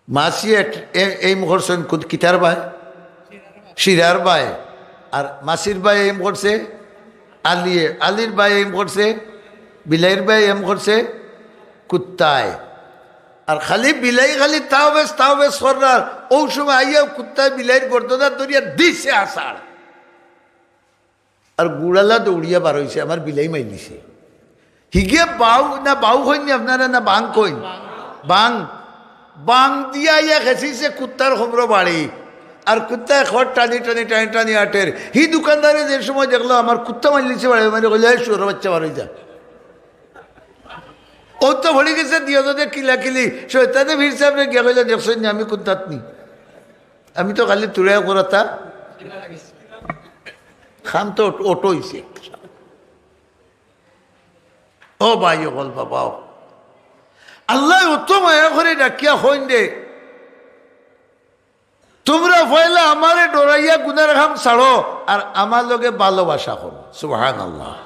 মাসি এট-, এ-, এইম করছেন কুদ-, কিতার বায়? শিরার বায়। আর মাসির বায় এইম করছে আলিয়ে, আলির বায় এইম করছে, বিলাইর বায় এইম করছে কুত্তায়। আর খালি বিলাই খালি তাও বেশ, তাও বেশ কররার। ও সময় আইয়া কুত্তায় বিলাইর গর্দনা ধরিয়া দিছে আছাড়। আর গুড়ালা দৌড়িয়া বার হইছে, আমার বিলাই মাইলিছে। হিগে বাউ না বাউ কইননি আপনারা, না বাং কইন? বাং। বাং দিয়া ইয়া খেছিছে কুত্তার খবর বাড়ি। আর কুত্তায় খড় টানি টানি টানি টানি আটের। হি দোকানদারে যে সময় দেখলো আমার কুত্তা মাইলিছে বাড়ি, মানে কইলে, "এই শুয়োর বাচ্চা, বার হই যা।" ও তো ভরি গেছে, দিয়া যদি কিলাকিলি, শয়তানে ভিড় সামনে গিয়া কইলে, "দেখছেন নি, আমি কুত্তাত নি?" আমি তো খালি তুলে করাতা। খাম তো অটো-, অটো হইছে। ও ভাই, ও বল বাবা, ও। আল্লাহ অত মায়া করে ডাকিয়া কইন দে, "তোমরা পয়লা আমারে ডরাইয়া গুনার কাম ছাড়ো, আর আমার লগে ভালোবাসা করো।" সুবহানাল্লাহ।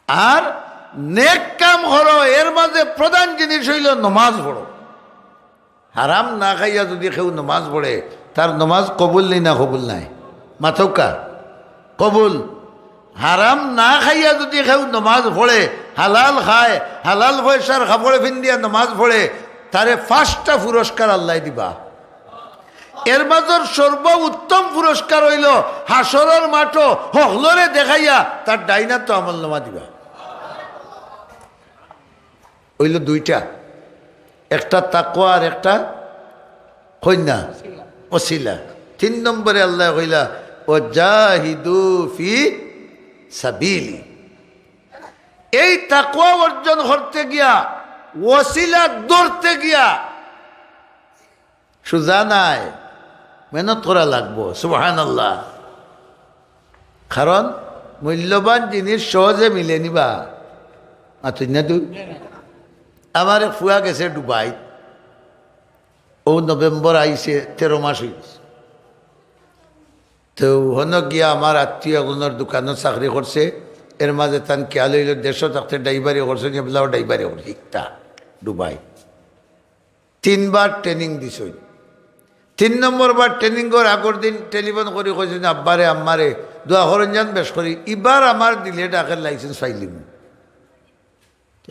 আর নেক কাম করো, এর মাঝে প্রধান জিনিস হইল নমাজ পড়ো। হারাম না খাইয়া যদি কেউ নমাজ পড়ে, তার নমাজ কবুল নি না কবুল নায়? মাতউক্কা, কবুল। হারাম না খাইয়া যদি কেউ নমাজ পড়ে, হালাল খায়, হালাল পয়সার কাপড় ফিন্দিয়া নমাজ পড়ে, তারে পাঁচটা পুরস্কার আল্লায় দিবা। এর মাজর সর্বোত্তম পুরস্কার হইল হাশরর মাঠো হকলরে দেখাইয়া তার ডাইনাত আমল নামা দিবা। অইল দুইটা, একটা তাকওয়া আর একটা কইন্যা ওসিলা। তিন নম্বরে আল্লায় কইলা, "ওয়াজাহিদু ফি সাবিলি।" এই তাকওয়া অর্জন করতে গিয়া, ওসিলা ধরতে গিয়া সুজা নায়, মেহনত করা লাগবো। সুবহানাল্লাহ। কারণ মূল্যবান জিনিস সহজে মিলে নিবা। মাতুই না তুই? আমার এক ফুয়া গেছে দুবাই, ও নভেম্বর আইছে, তেরো মাস অই গেছে। তো হনো গিয়া আমার আত্মীয় একজনর দোকানো চাকরি করছে, এর মাঝে তান খেয়াল অইল দেশো থাকতে ড্রাইভারি করছে, এবলাও ড্রাইভারি করছে, ইকটা দুবাই। তিনবার ট্রেনিং দিছইন। তিন নম্বর বার ট্রেনিংর আগর দিন টেলিফোন করি কইছইন, "আব্বারে, আম্মারে, দোয়া করইন যান বেশ করি, ইবার আমার দিলে ডাকের লাইসেন্স পাইলিমু।"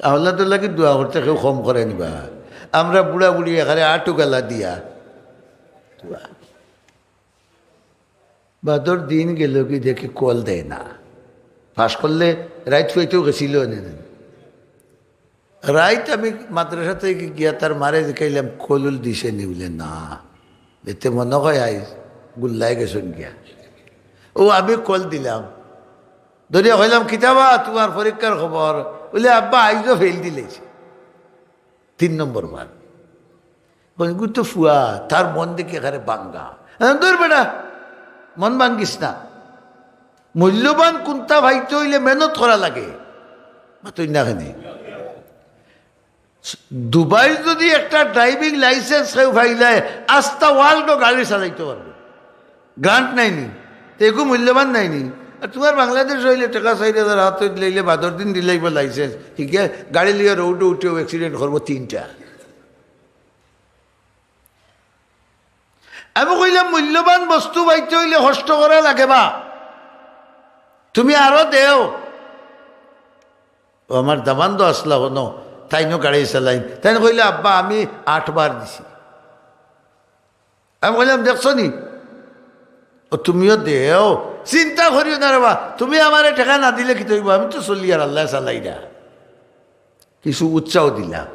আল্লাহ তো লাগি দোয়া করতে কেউ কম করে নিবা। আমরা বুড়া বুড়ি এখানে আটু গালা দিয়া। বাদর দিন গেল কি দেখি কল দেয় না। পাশ করলে রাইত ফুয়াইতেও গেছিল এনে। রাইত আমি মাদ্রাসা থেকে গিয়া তার মারে জিকাইলাম, "কলুল দিছে নি?" বলে, "না।" এতে মনে হয় আইজ গুল্লায় গেছইন গিয়া। ও আমি কল দিলাম, ধরিয়া কইলাম, "কিতাবা তোমার পরীক্ষার খবর?" বলে, "আব্বা আইজও ফেল দিলাইছে।" তিন নম্বর বার। কইন, "গুরু তো ফুয়া, তার মন দেখি এখানে বাঙ্গা।" "হ্যাঁ, দূর বেটা, মন ভাঙ্গিস না। মূল্যবান কুন্তা পাইতে অইলে মেহনত করা লাগে।" মাতুই না কেনে? দুবাই যদি একটা ড্রাইভিং লাইসেন্স কেউ পাইলে, আস্তা ওয়ার্ল্ডও গাড়ি চালাইতে পারবো। গ্রান্ট নাইনি, তো এগু মূল্যবান নাইনি। আর তোমার বাংলাদেশ অইলে টেকা চাইর হাজার হাত অইতে লইলে বাদর দিন দিলাইব লাইসেন্স, ঠিক আছে? গাড়ি লইয়া রোডে উঠেও অ্যাক্সিডেন্ট করবো তিনটা। আমি কইলাম, "মূল্যবান বস্তু পাইতে অইলে কষ্ট করা লাগে বা, তুমি আরো দেও।" ও আমার দামান্দ আসলা হনো, তাইনও গাড়ি চালাইন। তাইন কইলে, "আব্বা, আমি আটবার দিছি।" আমি কইলাম, "দেখছো নি? ও তুমিও দেও, চিন্তা করিও না রে বা, তুমি আমারে টেকা না দিলে কিতা অইবো? আমি তো চলি আর আল্লায় চালাইরা।" কিছু উৎসাহ দিলাম।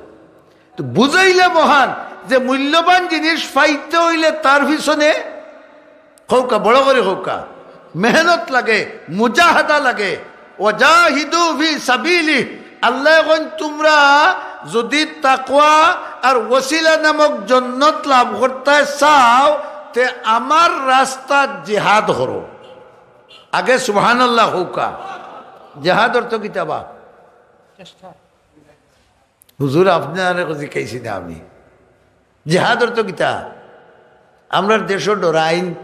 তো বুঝাইলে মহান যে মূল্যবান জিনিস পাইতে অইলে তার পিছনে কউক্কা, বড় করি কউক্কা, মেহনত লাগে, মুজাহাদা লাগে। "ওয়াজাহিদু ফি সাবিলি।" আল্লায় কইন, "তুমরা যুদি তাকওয়া আর ওসিলা নামক জন্নত লাভ করতায় চাও, তে আমার রাস্তাত জিহাদ করো।" আগে সুবহানাল্লাহ কউক্কা। জিহাদ অর্থ কিতা বা? হুজুর, আপনারে জিকাইছি না আমি। জিহাদ অর্থ কিতা? আমরার দেশো ডরাইন,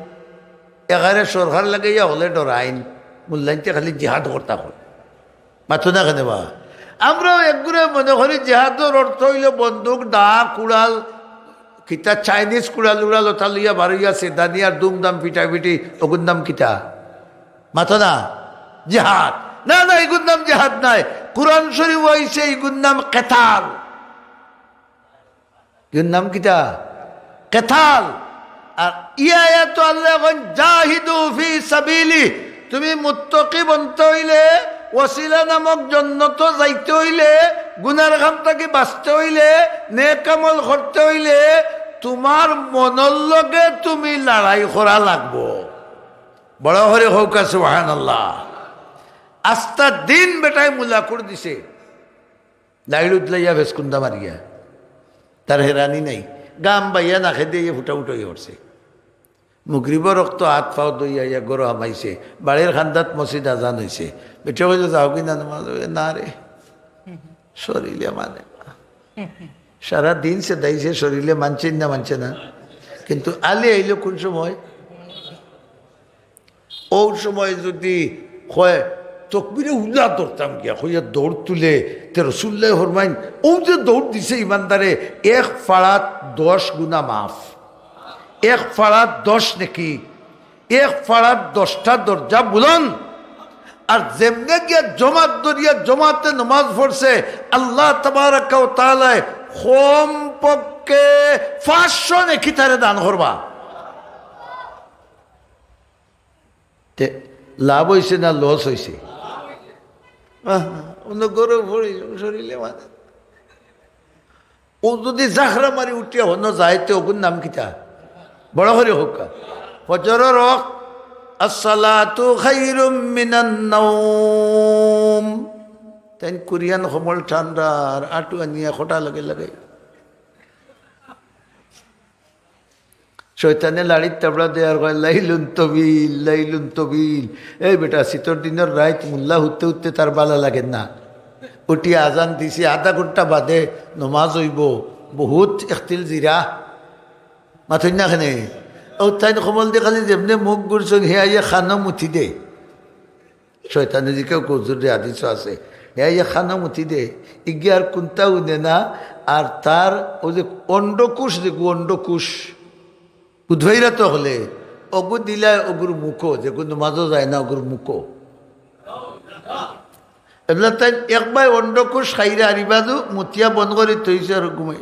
এখানে সরকার লাগাইয়া হকলে ডরাইন, মুল্লাইন্তে খালি জিহাদ করতা কয়। মাতো না কেনে বা? আমরাও একগুরে মনে করি জিহাদর অর্থ অইলো বন্দুক, দা, কুড়াল, কিতা চাইনিজ কুড়াল উড়াল ওটা লইয়া বারইয়া সেদানি আর দুমদাম পিটাপিটি, ওগুর নাম কিতা? মাতো না? জিহাদ। না, না, ইগুর নাম জিহাদ নায়। কোরআন শরীফ অইছে, ইগুর নাম কেতাল। ইগুর নাম কিতা? কেতাল। আর ই আয়াতো আল্লায় কইন, "জাহিদু ফি সাবিলি।" তুমি মুত্তাকি বনতে অইলে, ওসিলা নামক জন্নতো যাইতে অইলে, গুনার কাম থাকি বাঁচতে অইলে, নেক আমল করতে অইলে, তুমার মনর লগে তুমি লড়াই করা লাগবো। বড় করি কউক্কা সুবহানাল্লাহ। আস্তা দিন বেটায় মুলা কুড় দিছে, লাইট উদলাইয়া ফেসকুন্দা মারিয়া, তার হেরানি নাই, গাম বাইয়া নাকে দিয়া ফুটা ফুটা অইয়া উঠছে। মুগরিবর অক্ত আত-পাও ধইয়া আইয়া ঘরো হামাইছে, বাড়ির কান্দাত মসজিদ আজান অইছে। বেটায় কইলো, "যাওগি না নমাজ?" "না রে, শরীলে মানে না।" সারা দিন সেদাইছে, শরীলে মানছে না, মানছে না। কিন্তু আলী আইলো কোন সময়? অউ সময় যুদি কয়, "তকবিরে উলা ধরতাম গিয়া," কইয়া দৌড় তুলে, তে রসুলুল্লায় ফরমাইন, অউ যে দৌড় দিছে ইমানদারে, এক ফাড়াত দশ গুনা মাফ, এক ফাড়াত দশ নেকি, এক ফাড়াত দশটা দরজা বুলন্দ। আর যেমনে গিয়া জমাত ধরিয়া জমাতে নমাজ পড়ছে, আল্লাহ তাবারাকা ওয়া তাআলায় কমপক্ষে পাঁচশো নেকি তারে দান করবা। তে লাভ অইছে না লস অইছে? আহ, অন্য গরু পড়ি শরীলে মানে। অউ যুদি জাখরা মারি উঠিয়া হনো যায়, তে অগুর নাম কিতা? বড় করি কউক্কা। ফজরর অক্ত, আসসালাতু খাইরুম মিনান নাওম। তাইন কুরিয়ান কমল ঠান্ডা আর আটু আনিয়া খটা লগে লগে। শয়তানে লাড়ির তাবড়া দেয়ার কয়, "লাইলুন তবিল, লাইলুন তবিল।" এই বেটা, শীতর দিনর রাইত মুল্লা হুততে হুততে তার বালা লাগে না। উঠিয়া আজান দিছে, আধা ঘন্টা বাদে নমাজ অইবো, বহুত একতিল জিরা। মাতইন না কেনে? অউ তাইন কমল দি খালি যেমনে মুখ ঘুরছইন, হে আইয়া খানো মুতি দে। শয়তানে জিকায়, "হুজুর রে, হাদিসো আছে।" হে আইয়া খানো মুতি দে, ইগিয়ার কুন্তা হুনে না, আর তার অউ যে অন্ডকোষ, যেগু অন্ডকোষ, উদ্ভাইরা তো হলে, অগু দিলায় অগুর মুখো, যেগু নমাজো যায় না, অগুর মুখো। এবলা তাইন একবার অন্ডকোষ খাইরা আরিবাদু, মুতিয়া বন্ধ করি থইছে আর ঘুমাই।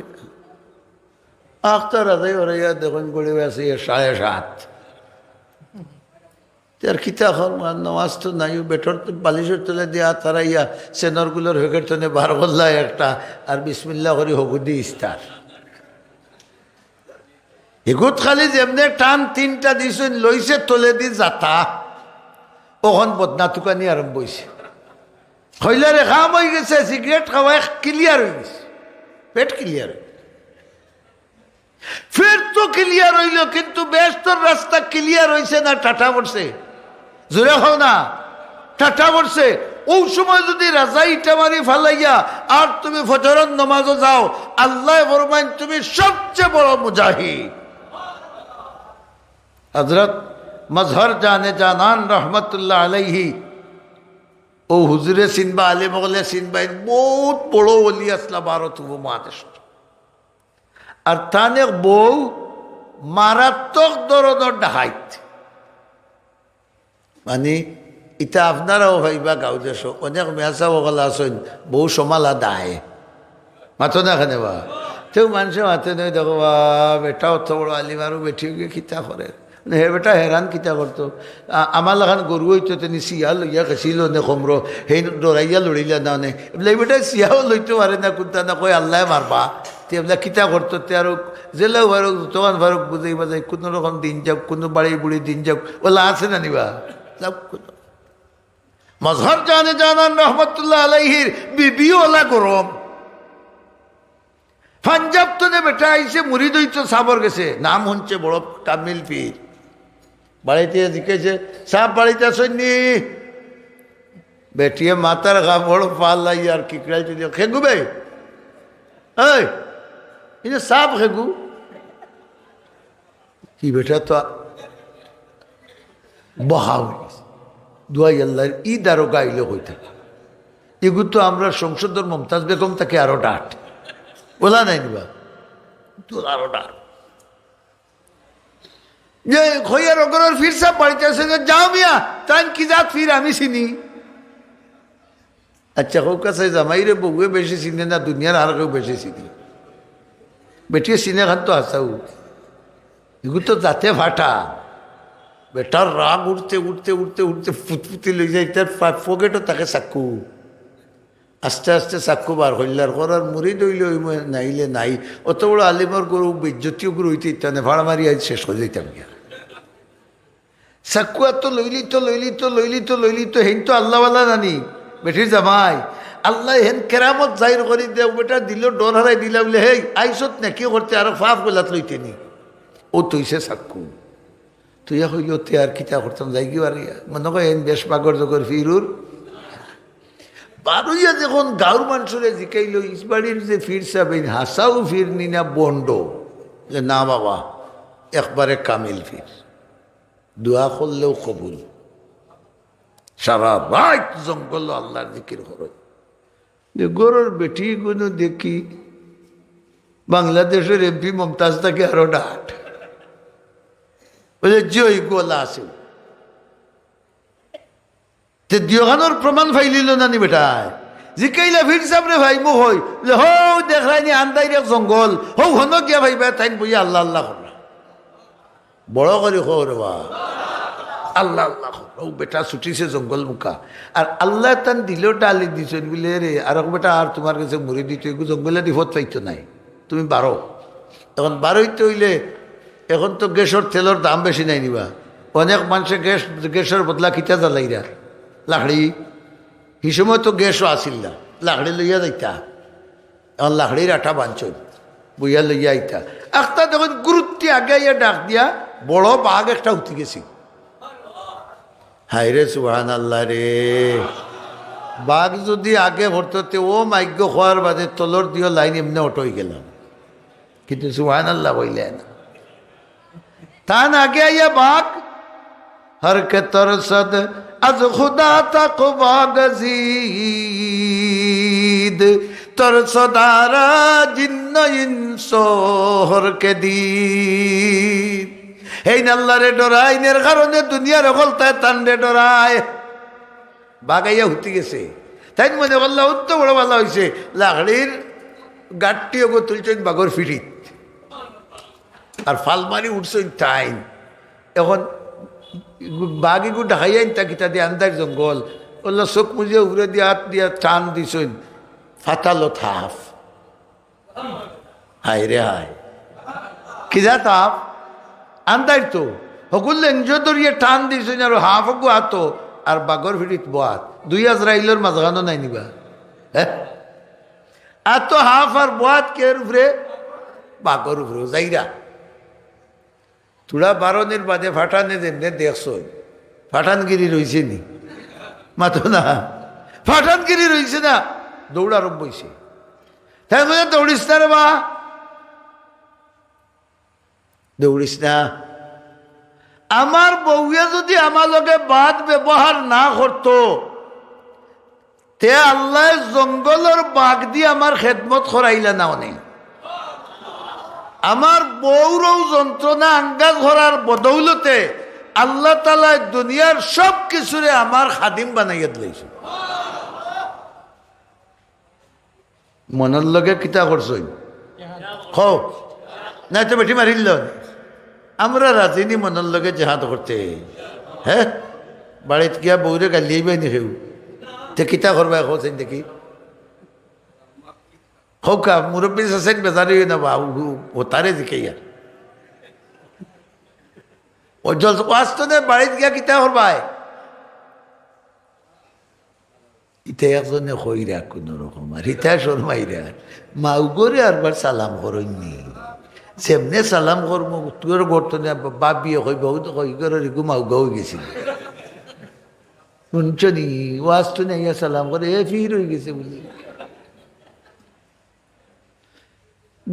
আখতা রাজাই ওরাইয়া দেখইন গড়ে আছে সাড়ে সাত। তে আর কিতা করমু, আর নমাজ তো নাই, অউ বেটার তো বালিশর তলে দিয়া তারাইয়া সেনর গুলোর হেকের তনে বার করলা একটা, আর বিসমিল্লা করি হগুদি ইস্তার। হিগুত খালি যেমনে টান তিনটা দিছইন, লইছে তলেদি যাতা, অখন বদনা তুকানি আরম্ভ অইছে। কইলা রে, কাম অই গেছে, সিগারেট খাওয়া এক ক্লিয়ার অই গেছে, পেট ক্লিয়ার। ফের তো ক্লিয়ার অইলো, কিন্তু বেহেস্তর রাস্তা ক্লিয়ার অইছে না, টাটা পড়ছে। জোরে কও না, টাটা পড়ছে। অউ সময় যুদি রাজায় ইটা মারি ফালাইয়া আর তুমি ফজরর নমাজো যাও, আল্লায় ফরমাইন তুমি সবচেয়ে বড় মুজাহিদ। হযরত মজহর জানে জানান রহমতুল্লাহ আলাইহি, অউ হুজুরে চিনবা, আলেম অকলে চিনবা, বহুত বড় ওলি আছলা ভারত উপমহাদেশর। আর তান এক বউ মারাত্মক ধরনর ডাকাইত। মানি, ইতা আপনারাও পাইবা গাঁও দেশো, অনেক মেয়াসাব অকল আছইন, বউ সমালা দায়। মাতো না কেনে বা? তেউ মানষে মাতে নই, দেখো বা, বেটা অত বড় আলিম আরো বেটি অগিয়ে কিতা করের। মানে, হে বেটা হেরান কিতা করতো? আ-, আমার লাখান গরু অইতো, তেনি সিয়া লইয়া গেছিল নে কমরো, হেই ডরাইয়া লড়িলা না নে। এবলা ই বেটা সিয়াও লইতো পারে না, কুন্তা না কয়, "আল্লায় মারবা।" তে এবলা কিতা করতো? তে আরো জেলাও ফারুক, দোকান ফারুক বুঝাই বাজাই, কুনু রকম দিন যাউক, কুনু বাড়ি বুড়ি দিন যাউক, অলা আছে না নি বা? লাভ কুনু। মজহর জানে জানান রহমতুল্লাহ আলাইহির বিবিও অলা গরম। পাঞ্জাব তনে বেটা আইছে, মুরিদ অইতো সাবর গেছে, নাম হুনছে বড় কামিল পীর। বাড়িত জিকাইছে, "সাব বাড়িত আছইন নি?" বেটিয়ে মাথার কাপড় ফালাইয়া আর কিকড়াইতে দিয়া, "খেগু বে? এই, ইনে সাব খেগু?" ই বেটা তো বহা অই গেছে। দুয়াই আল্লার, ই দারোগা আইলে কই থাকি? ইগু তো আমরার সংসদর মমতাজ বেগম থাকি আরো ডাট। অলা নায় নি বা? তো আরো ডাট। যে খইয়ার অগরর পীর সাব বাড়িত আছে যে, "যাও মিয়া, তাইন কি জাত পীর আমি চিনি।" আচ্ছা, কউক্কা চাই, জামাইরে বউয়ে বেশি চিনে না দুনিয়ার আর কেউ বেশি চিনে? বেটিয়ে চিনে খান তো হাছাউ। ইগু তো জাতে ফাটা। বেটার রাগ উঠতে, উঠতে, উঠতে, উঠতে ফুতফুতি লই যায়, তার পা-, পকেটো থাকে চাকু। আস্তে আস্তে চাকু বার করিলার, করার মুরিদ অইলে অইমু, নাইলে নাই। অত বড় আলিমর গরু বেইজ্জতি গরু অইতে ইতা না, ফাড়া মারি আইজ শেষ করি দিতাম গিয়া। চাকু আতো লইলিতো, লইলিতো, লইলিতো, লইলিতো, হেইন তো আল্লাওয়ালা নানি, বেটির জামাই। আল্লায় হেন কেরামত জাহির করি দেও, বেটা দিলো ডর হারাই দিলা বুলে, "হেই, আইছত নেকি করতে, আরো পাপ গলাত লইতে নি।" অউ থইছে চাকু। থইয়া কইলো, "তে আর কিতা করতাম, যাইগি বারইয়া।" মনো কয়, "হেন বেশ বাগর জগর ফিরুর।" বারইয়া যখন গাঁওর মানষরে জিকাইলো, "ইস বাড়ির যে পীর সাব, এইন হাছাউ পীর নি না বন্ড?" বুলে, "না বাবা, একবারে কামিল পীর।" দোয়া করলেও কবুল। সারা রাইত জঙ্গলো আল্লার জিকির করে। যে ঘরর বেটি গুনু দেখি বাংলাদেশর এমপি মমতাজ থাকি আরো ডাট। বুলে, "জি অয়, ইগু অলা আছে।" তে দিওখানোর প্রমাণ পাইলিলো না নি বেটায়? জিকাইলা, "পীর সাবরে পাইমু কই?" বুলে, "হউ দেখরায় নি আন্দাইর এক জঙ্গল, হউ হনো গিয়া পাইবা।" তাইন বইয়া আল্লা আল্লা কররা। বড় করি কও রে বা। আল্লা আল্লা কররা। অউ বেটা ছুটিছে জঙ্গল মুখা। আর আল্লায় তান দিলো ডালি দিছইন বুলে, "রে, আরক বেটা আর তুমার গেছে মুরিদ অইতো, ইগু জঙ্গলেদি পথ পাইতো নায়।" তুমি বারো। এখন বারইতে অইলে, এখন তো গ্যাসর তেলর দাম বেশি নায় নি বা? অনেক মানষে গ্যাস, গ্যাসর বদলা কিতা জ্বালাইরা? লাকড়ি। হি সময় তো গ্যাসও আছিল না, লাকড়ি লইয়া যাইতা। এখন লাকড়ির আটা বানছইন, বইয়া লইয়া আইতা। আখতা দেখইন গুরুত্তি আগে আইয়া ডাক দিয়া বড় বাঘ একটা হুতি গেছে। হায় রে, সুবহানাল্লাহ রে। বাঘ যুদি আগে পড়তো, তে অউ মাইকগু কওয়ার বাদে তলর দিও লাইন এমনে অটো অইগেলাম। কিন্তু সুবহানাল্লাহ কইলা না। তান আগে আইয়া বাঘ, হর কে তরসদ আজ খুদা তাকওয়া গজিদ, তরসদারা জিন্ন ইনসো হর কে দিদ। হেইন আল্লারে ডরাইন, এর কারণে দুনিয়ার হকলতায় তানরে ডরায়। বাঘ আইয়া হুতি গেছে। তাইন মনে করলা, অউ তো বড় ভালা অইছে, লাকড়ির গাট্টি অগু তুলছইন বাঘর ফিঠিত। আর ফাল মারি উঠছইন তাইন। এখন বাঘ ইগু ডাকাইয়া আনতা কিতা দি, আন্দাইর জঙ্গল। অলা চউখ মুজিয়া উপরে দিয়া আত দিয়া টান দিছইন, ফাতালো থাপ। হায় রে হায়। কিজা থাপ? আন্দাইর তো। হকল লেঞ্জ ধরিয়া টান দিছইন আর হাফ অগু আতো, আর বাঘর ফিঠিত বওয়াত। দুই আজরাইলর মাঝখানো নাই নি বা? হে? আতো হাফ আর বওয়াত কের উপরে? বাঘর উপরে। যাইরা। থুড়া বারনির বাদে ফাটানে যেমনে দেখছইন, ফাটানগিরি রইছে নি? মাতো না। ফাটানগিরি রইছে না, দৌড় আরম্ভ অইছে। তাইন কইলা, "দৌড়িস না রে বা, দৌড়িস না।" আমার বউয়ে যুদি আমার লগে বাদ ব্যবহার না করতো, তে আল্লায় জঙ্গলর বাঘ দি আমার খেদমত করাইলা না অনে। আমার বউর অউ যন্ত্রণা আঙ্গাজ করার বদৌলতে আল্লাহ তাআলায় দুনিয়ার সব কিছুরে আমার খাদিম বানাইয়া দিলাইছে। মনর লগে কিতা করছইন? কও। নাই তো বেটি মারিল। আমরা রাজি নি মনর লগে জেহাদ করতে? হে? বাড়িত গিয়া বউরে গালিয়াইবায় নি কেউ? তে কিতা করবায় কওছইন দেখি? কউক্কা, মুরব্বি চাচাইন বেজার অইও না বা, উ, উ, অতারে জিকাইয়া। অউ জল-, ওয়াজ তো নে, বাড়িত গিয়া কিতা করবায়? ইতা একজনে কইরা কুনু রকম, আর ইতা শরমাইরা। মাউগরে আরবার সালাম করইন নি। যেমনে সালাম করমু, তোর ঘর তনে ভাবিয়ে কইবা, "অউ দেখো, ই ঘরর ইগু মাউগা অইগেছিল।" হুনছো নি? ওয়াজ তো নে আইয়া সালাম করে, এ ফির অইগেছে বুলি।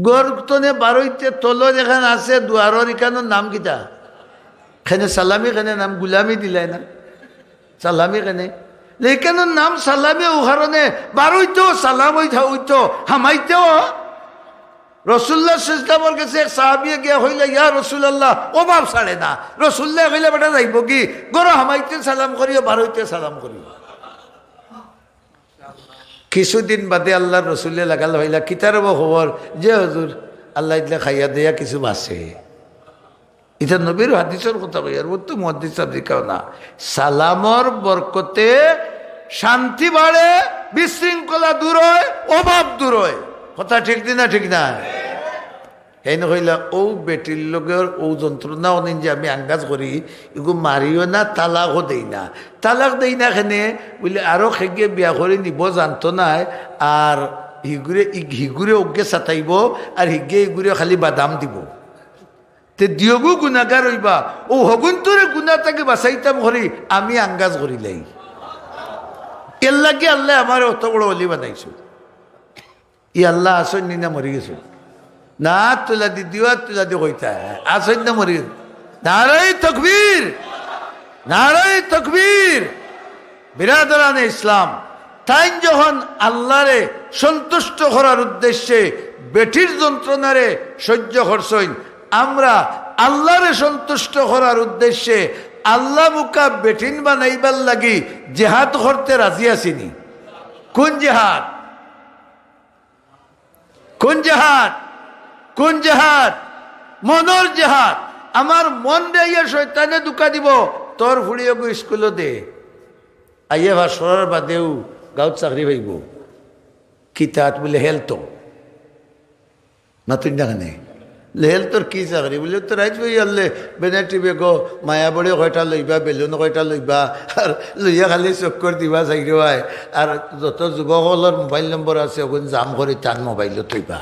ঘর তনে বারইতে তলো যেখান আছে দুয়ারর, ইখানর নাম কিতা? খেনে সালামি, খেনে নাম গুলামি দিলায় না? সালামি খেনে। ইখানর নাম সালামি, অউ কারণে বারইতেও সালাম অইতা অইতো, হামাইতেও। রসুল্লাহ সাল্লাল্লাহু আলাইহি ওয়াসাল্লামর গেছে এক সাহাবিয়ে গিয়া কইলা, "ইয়া রাসুলাল্লাহ, অভাব ছাড়ে না।" রসুল্লায় কইলা, "বেটা যাইবোগি, ঘরো হামাইতে সালাম করিও, বারইতে সালাম করিও।" কিছুদিন বাদে আল্লার রসুলে লাগাল পাইলা, "কিতা রে বা খবর?" "জি হুজুর, আল্লায় দিলে খাইয়া দেয়া কিছু বাঁচে।" ইতা নবীর হাদিসর কথা কইয়ার, অউ তো মুহাদ্দিস সাব জিকাও না। সালামর বরকতে শান্তি বাড়ে, বিশৃঙ্খলা দূর অয়, অভাব দূর অয়। কথা ঠিক নি না? ঠিক না? হেইন কইলা, "অউ বেটির লগর অউ যন্ত্রণা অনিন যে আমি আঙ্গাজ করি, ইগু মারিও না, তালাকও দেই না।" "তালাক দেই না খেনে?" বুলে, "আরো খেগে বিয়া করি নিবো জানতো নায়, আর হিগুরে, ই-, হিগুরে অগে সাতাইবো, আর হিগে ইগুরে খালি বাদাম দিবো। তে দিয়োগু গুনাগার অইবা, অউ হগুন্তরে গুনা থাকি বাঁচাইতাম করি আমি আঙ্গাজ করিলাই। এরলাগি আল্লায় আমারে অত বড় অলি বানাইছো।" ই আল্লা আছইন নি না মরি গেছইন? না, আত তুলা দি, দিও আত তুলা দি কইতা, আছইন না মরি গেছইন? নারায়ে তকবীর, নারায়ে তকবীর। বিরাদরানে ইসলাম, তাইন যখন আল্লারে সন্তুষ্ট করার উদ্দেশ্যে বেটির যন্ত্রণারে সহ্য করছইন, আমরা আল্লারে সন্তুষ্ট করার উদ্দেশ্যে আল্লা মুখা বেটিন বানাইবার লাগি জেহাদ করতে রাজি আছি নি? কুন জেহাদ? কুন জেহাদ? কুন জেহাদ? মনর জেহাদ। আমার মনরে আইয়া শয়তানে ধুকা দিবো, তোর ফুড়িওগু স্কুলো দে। আইয়া পাশ করার বাদেউ গাউত চাকরি পাইবো। কিতাত বুলে হেলতো। মাতইন না কেনে? লেহেল তোর কি চাকরি? বুলে, তো রাইত বই আনলে বেনেটি বেগো, মায়া বড়ি কয়টা লইবা, বেলুন কয়টা লইবা, আর লইয়া খালি চক্কর দিবা চাইরো আয়। আর যত যুবক অকলর মোবাইল নম্বর আছে, ওগুন জাম করি তান মোবাইলো থইবা।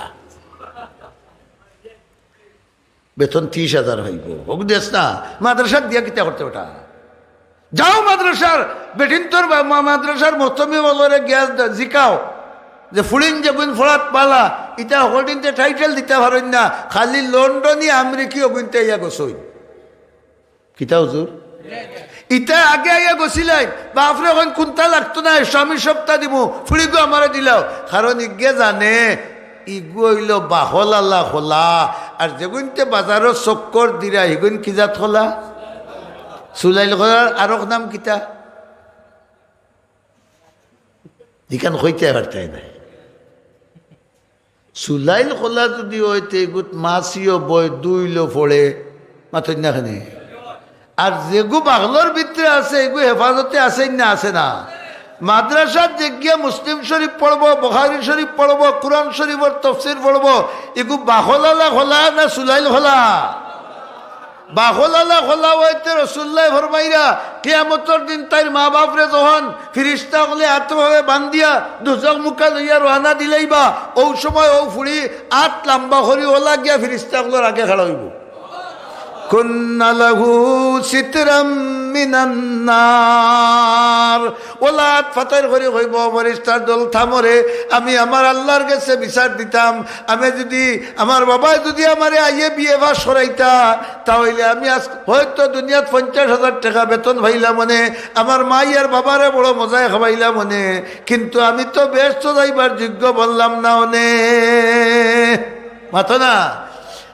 বেতন ত্রিশ হাজার হইব, হোক দেস না, মাদ্রাসাত দিয়া কিতা করতে ওটা? যাও মাদ্রাসার, বেটিন্তর বা-, মা-, মাদ্রাসার মোহতমি বলরে গিয়া দ-, জিকাও যে ফুড়িন যেগুন ফড়াত পালা, ইতা হকলটিনতে টাইটেল দিতা পারইন না, খালি লন্ডনি আমেরিকি ওগুনতে ইয়া গছইন। কিতা হুজুর? ইতা আগে আইয়া গছিলাই, বাফরে কইন কুন্তা লাগতো না, আমি সবতা দিমু, ফুড়িগু আমারে দিলাও। কারণ ইগে জানে, ইগু অইলো বাহলালা খোলা, আর যেগুনতে বাজারো চক্কর দিরা, হিগুন কি জাত খোলা? সুলাইল খোলার আরক নাম কিতা? ইখান কইতে পারতায় নায়। সুলাইল খোলা যদি অয়, তে ইগুত মাছিও বয়, দুইলো পড়ে, মাতইন না কেনে? আর যেগু বাগলর ভিতরে আছে, এগু হেফাজতে আছে না, আছে না? মাদ্রাসাত যে গিয়া মুসলিম শরীফ পড়বো, বুখারী শরীফ পড়বো, কুরআন শরীফর তফসির পড়বো, এগু বাহলালা খোলা না সুলাইল খোলা? বাহলালা খোলা অইতে রসুল্লায় ফরমাইরা, কিয়ামতর দিন তাইর মা বাফরে যখন ফিরিস্তা অকলে আতভাবে বান্ধিয়া দুজখ মুখা লইয়া রওয়ানা দিলাইবা, অউ সময় অউ ফুড়ি আত লাম্বা করি অলা গিয়া ফিরিস্তা অকলর আগে খাড়া অইবো। কুন্না লাহু সিতরাম মিনান নার। অলা আত ফাতাইর করি কইবো, "ফিরিস্তার দল, থামো রে, আমি আমার আল্লার গেছে বিচার দিতাম। আমি যদি, আমার বাবায় যদি আমারে আইয়ে বিএ পাস করাইতা, তা অইলে আমি আজ হয়তো দুনিয়াত পঞ্চাশ হাজার টেকা বেতন পাইলাম অনে, আমার মাই আর বাবারে বড় মজায় খাবাইলাম অনে, কিন্তু আমি তো বেহেস্তো যাইবার যোগ্য বনলাম না অনে।" মাতো না?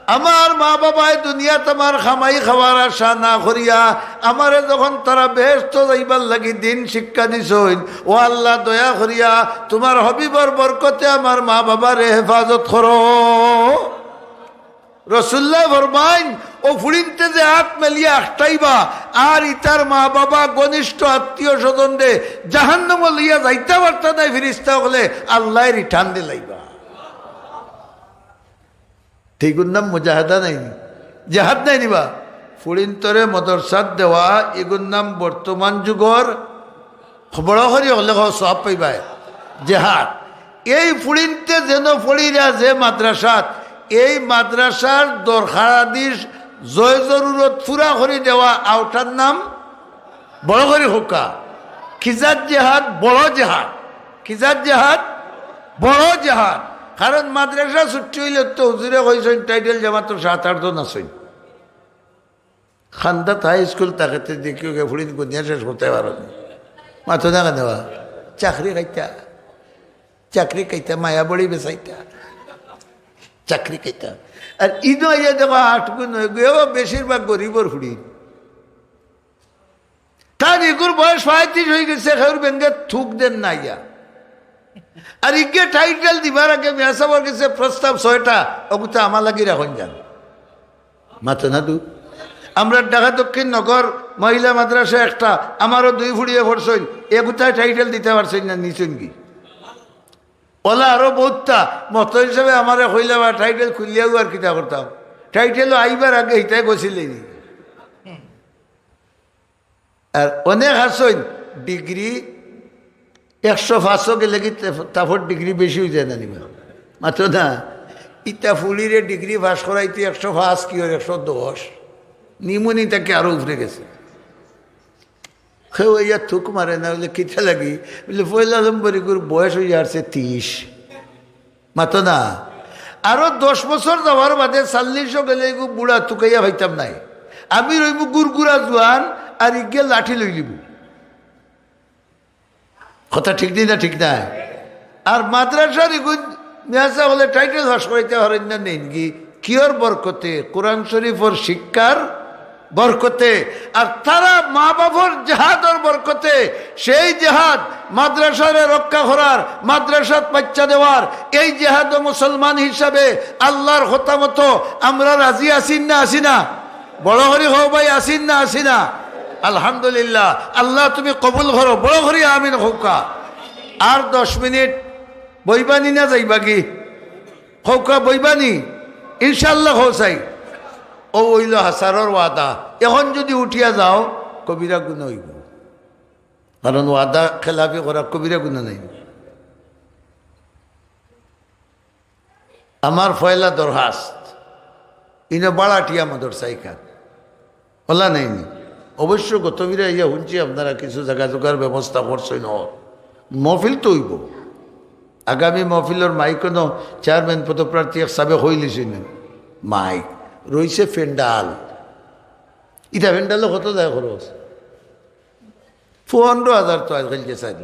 আমার মা বাবায় দুনিয়াত আমার কামাই খাওয়ার আশা না করিয়া আমারে যখন তারা বেহেস্তো যাইবার লাগি দিন শিক্ষা দিছইন, ও আল্লাহ, দয়া করিয়া তুমার হাবিবর বরকতে আমার মা বাবারে হেফাজত করো। রসুল্লায় ফরমাইন, অউ ফুড়িন্তে যে আত মেলিয়া আটকাইবা, আর ইতার মা বাবা, ঘনিষ্ঠ আত্মীয় স্বজনরে জাহান্নামো লইয়া যাইতা পারতা নায়, ফিরিস্তা অকলে আল্লায় return দিলাইবা। তে ইগুর নাম মুজাহাদা নায়নি? জেহাদ নায়নি বা? ফুড়িন্তরে মাদ্রাসাত দেওয়া, ইগুর নাম বর্তমান যুগর, বড় করি অকলে কও, সওয়াব পাইবায়, জেহাদ। এই ফুড়িন্তে যেন পড়িরা যে মাদ্রাসাত, এই মাদ্রাসার দরকারাদি জয় জরুরত পুরা করি দেওয়া, অটার নাম বড় করি কউক্কা। কি জাত জেহাদ? বড় জেহাদ। কি জাত জেহাদ? বড় জেহাদ। কারণ মাদ্রাসা ছুটি অইলে তো হুজুরে কইছইন, title জমাতো সাত আট জন আছইন। খান্দাত হাই স্কুল থাকতে দেখিও গিয়া ফুড়িন গুনিয়া শেষ করতে পারো না। মাতো না কেনে বা? চাকরি খাইতা, চাকরি খাইতা, মায়া বড়ি বেচাইতা, চাকরি খাইতা। আর ইনো আইয়া দেখো আট গুণ হয়ে গিয়ে, ও বেশিরভাগ গরিবর ফুড়ি। তার ইগুর বয়স পঁয়ত্রিশ হয়ে গেছে, কেউর বেঙ্গে থুক দেন না ইয়া। আর ইগে title দিবার আগে মিয়া সাবর গেছে প্রস্তাব ছয়টা, অগুতা আমার লাগি রাখইন যান। মাতো না দু। আমরা ঢাকা দক্ষিণ নগর মহিলা মাদ্রাসা একটা, আমারও দুই ফুড়িয়ে পড়ছইন, এগুতায় title দিতা পারছইন না, নিছইন গি। অলা আরো বউততা, মতো হিসাবে আমারে কইলা বা title খুলিয়াও আর কিতা করতাম। Title আইবার আগে হিতায় গছিলেনি। আর অনেক আছইন degree একশো পাঁচও গেলে কি তে-, তারপর degree বেশি হয়ে যায় না নিবা? মাতো না, ইতা ফুড়িরে degree পাস করাইতে একশো পাঁচ কি ওর একশো দশ, নিমুনি তাকে আরো উপরে গেছে। কেউ ইয়া থুক মারে না, বলে, "কিতা লাগি?" বলে, "পয়লা নম্বর ইগুর বয়স হয়ে আসছে তিরিশ।" মাতো না। আরো দশ বছর যাওয়ার বাদে চল্লিশও গেলে এগু বুড়া তুকাইয়া পাইতাম নায়। আমি রইমু গুরগুরা জুয়ান, আর ইগে লাঠি লই লিবু। কথা ঠিক নি না ঠিক নায়? আর মাদ্রাসার ইগুন মিয়া সাব অকলে title পাস করাইতা পারইন না নেইন গি? কিওর বরকতে? কোরআন শরীফর শিক্ষার বরকতে, আর তারা মা বাফর জেহাদর বরকতে, সেই জেহাদ মাদ্রাসারে রক্ষা করার, মাদ্রাসাত বাচ্চা দেওয়ার, এই জেহাদো মুসলমান হিসাবে আল্লার কথা মতো আমরা রাজি আছি না আছি না? বড় করি কও ভাই, আছি না আছি না? আলহামদুলিল্লাহ, আল্লাহ তুমি কবুল করো, বড় করি আমিন কউক্কা। আর দশ মিনিট বইবানি না যাইবাগি? কউক্কা বইবানি? ইনশাআল্লাহ কও চাই। ও অইলো হাছারর ওয়াদা। এখন যুদি উঠিয়া যাও, কবিরা গুনা অইবো। কারণ ওয়াদা খেলাফি করা কবিরা গুনা নায়নি? আমার পয়লা দরখাস্ত, ইনো ভাড়াটিয়া মাদ্রাসা ইখান। অলা নায়নি? অবশ্য গত ফিরা ইয়া হুনছি আপনারা কিছু জাগা জুগার ব্যবস্থা করছইন। অ, মহফিল তো অইবো। আগামী মহফিলর মাইক কুনু চেয়ারম্যান পদপ্রার্থী এক সাবে কইলিছইন, মাইক রইছে প্যান্ডাল। ইটা প্যান্ডালো কত যায় খরচ? পনরো হাজার তো আজকাল যে চাইল।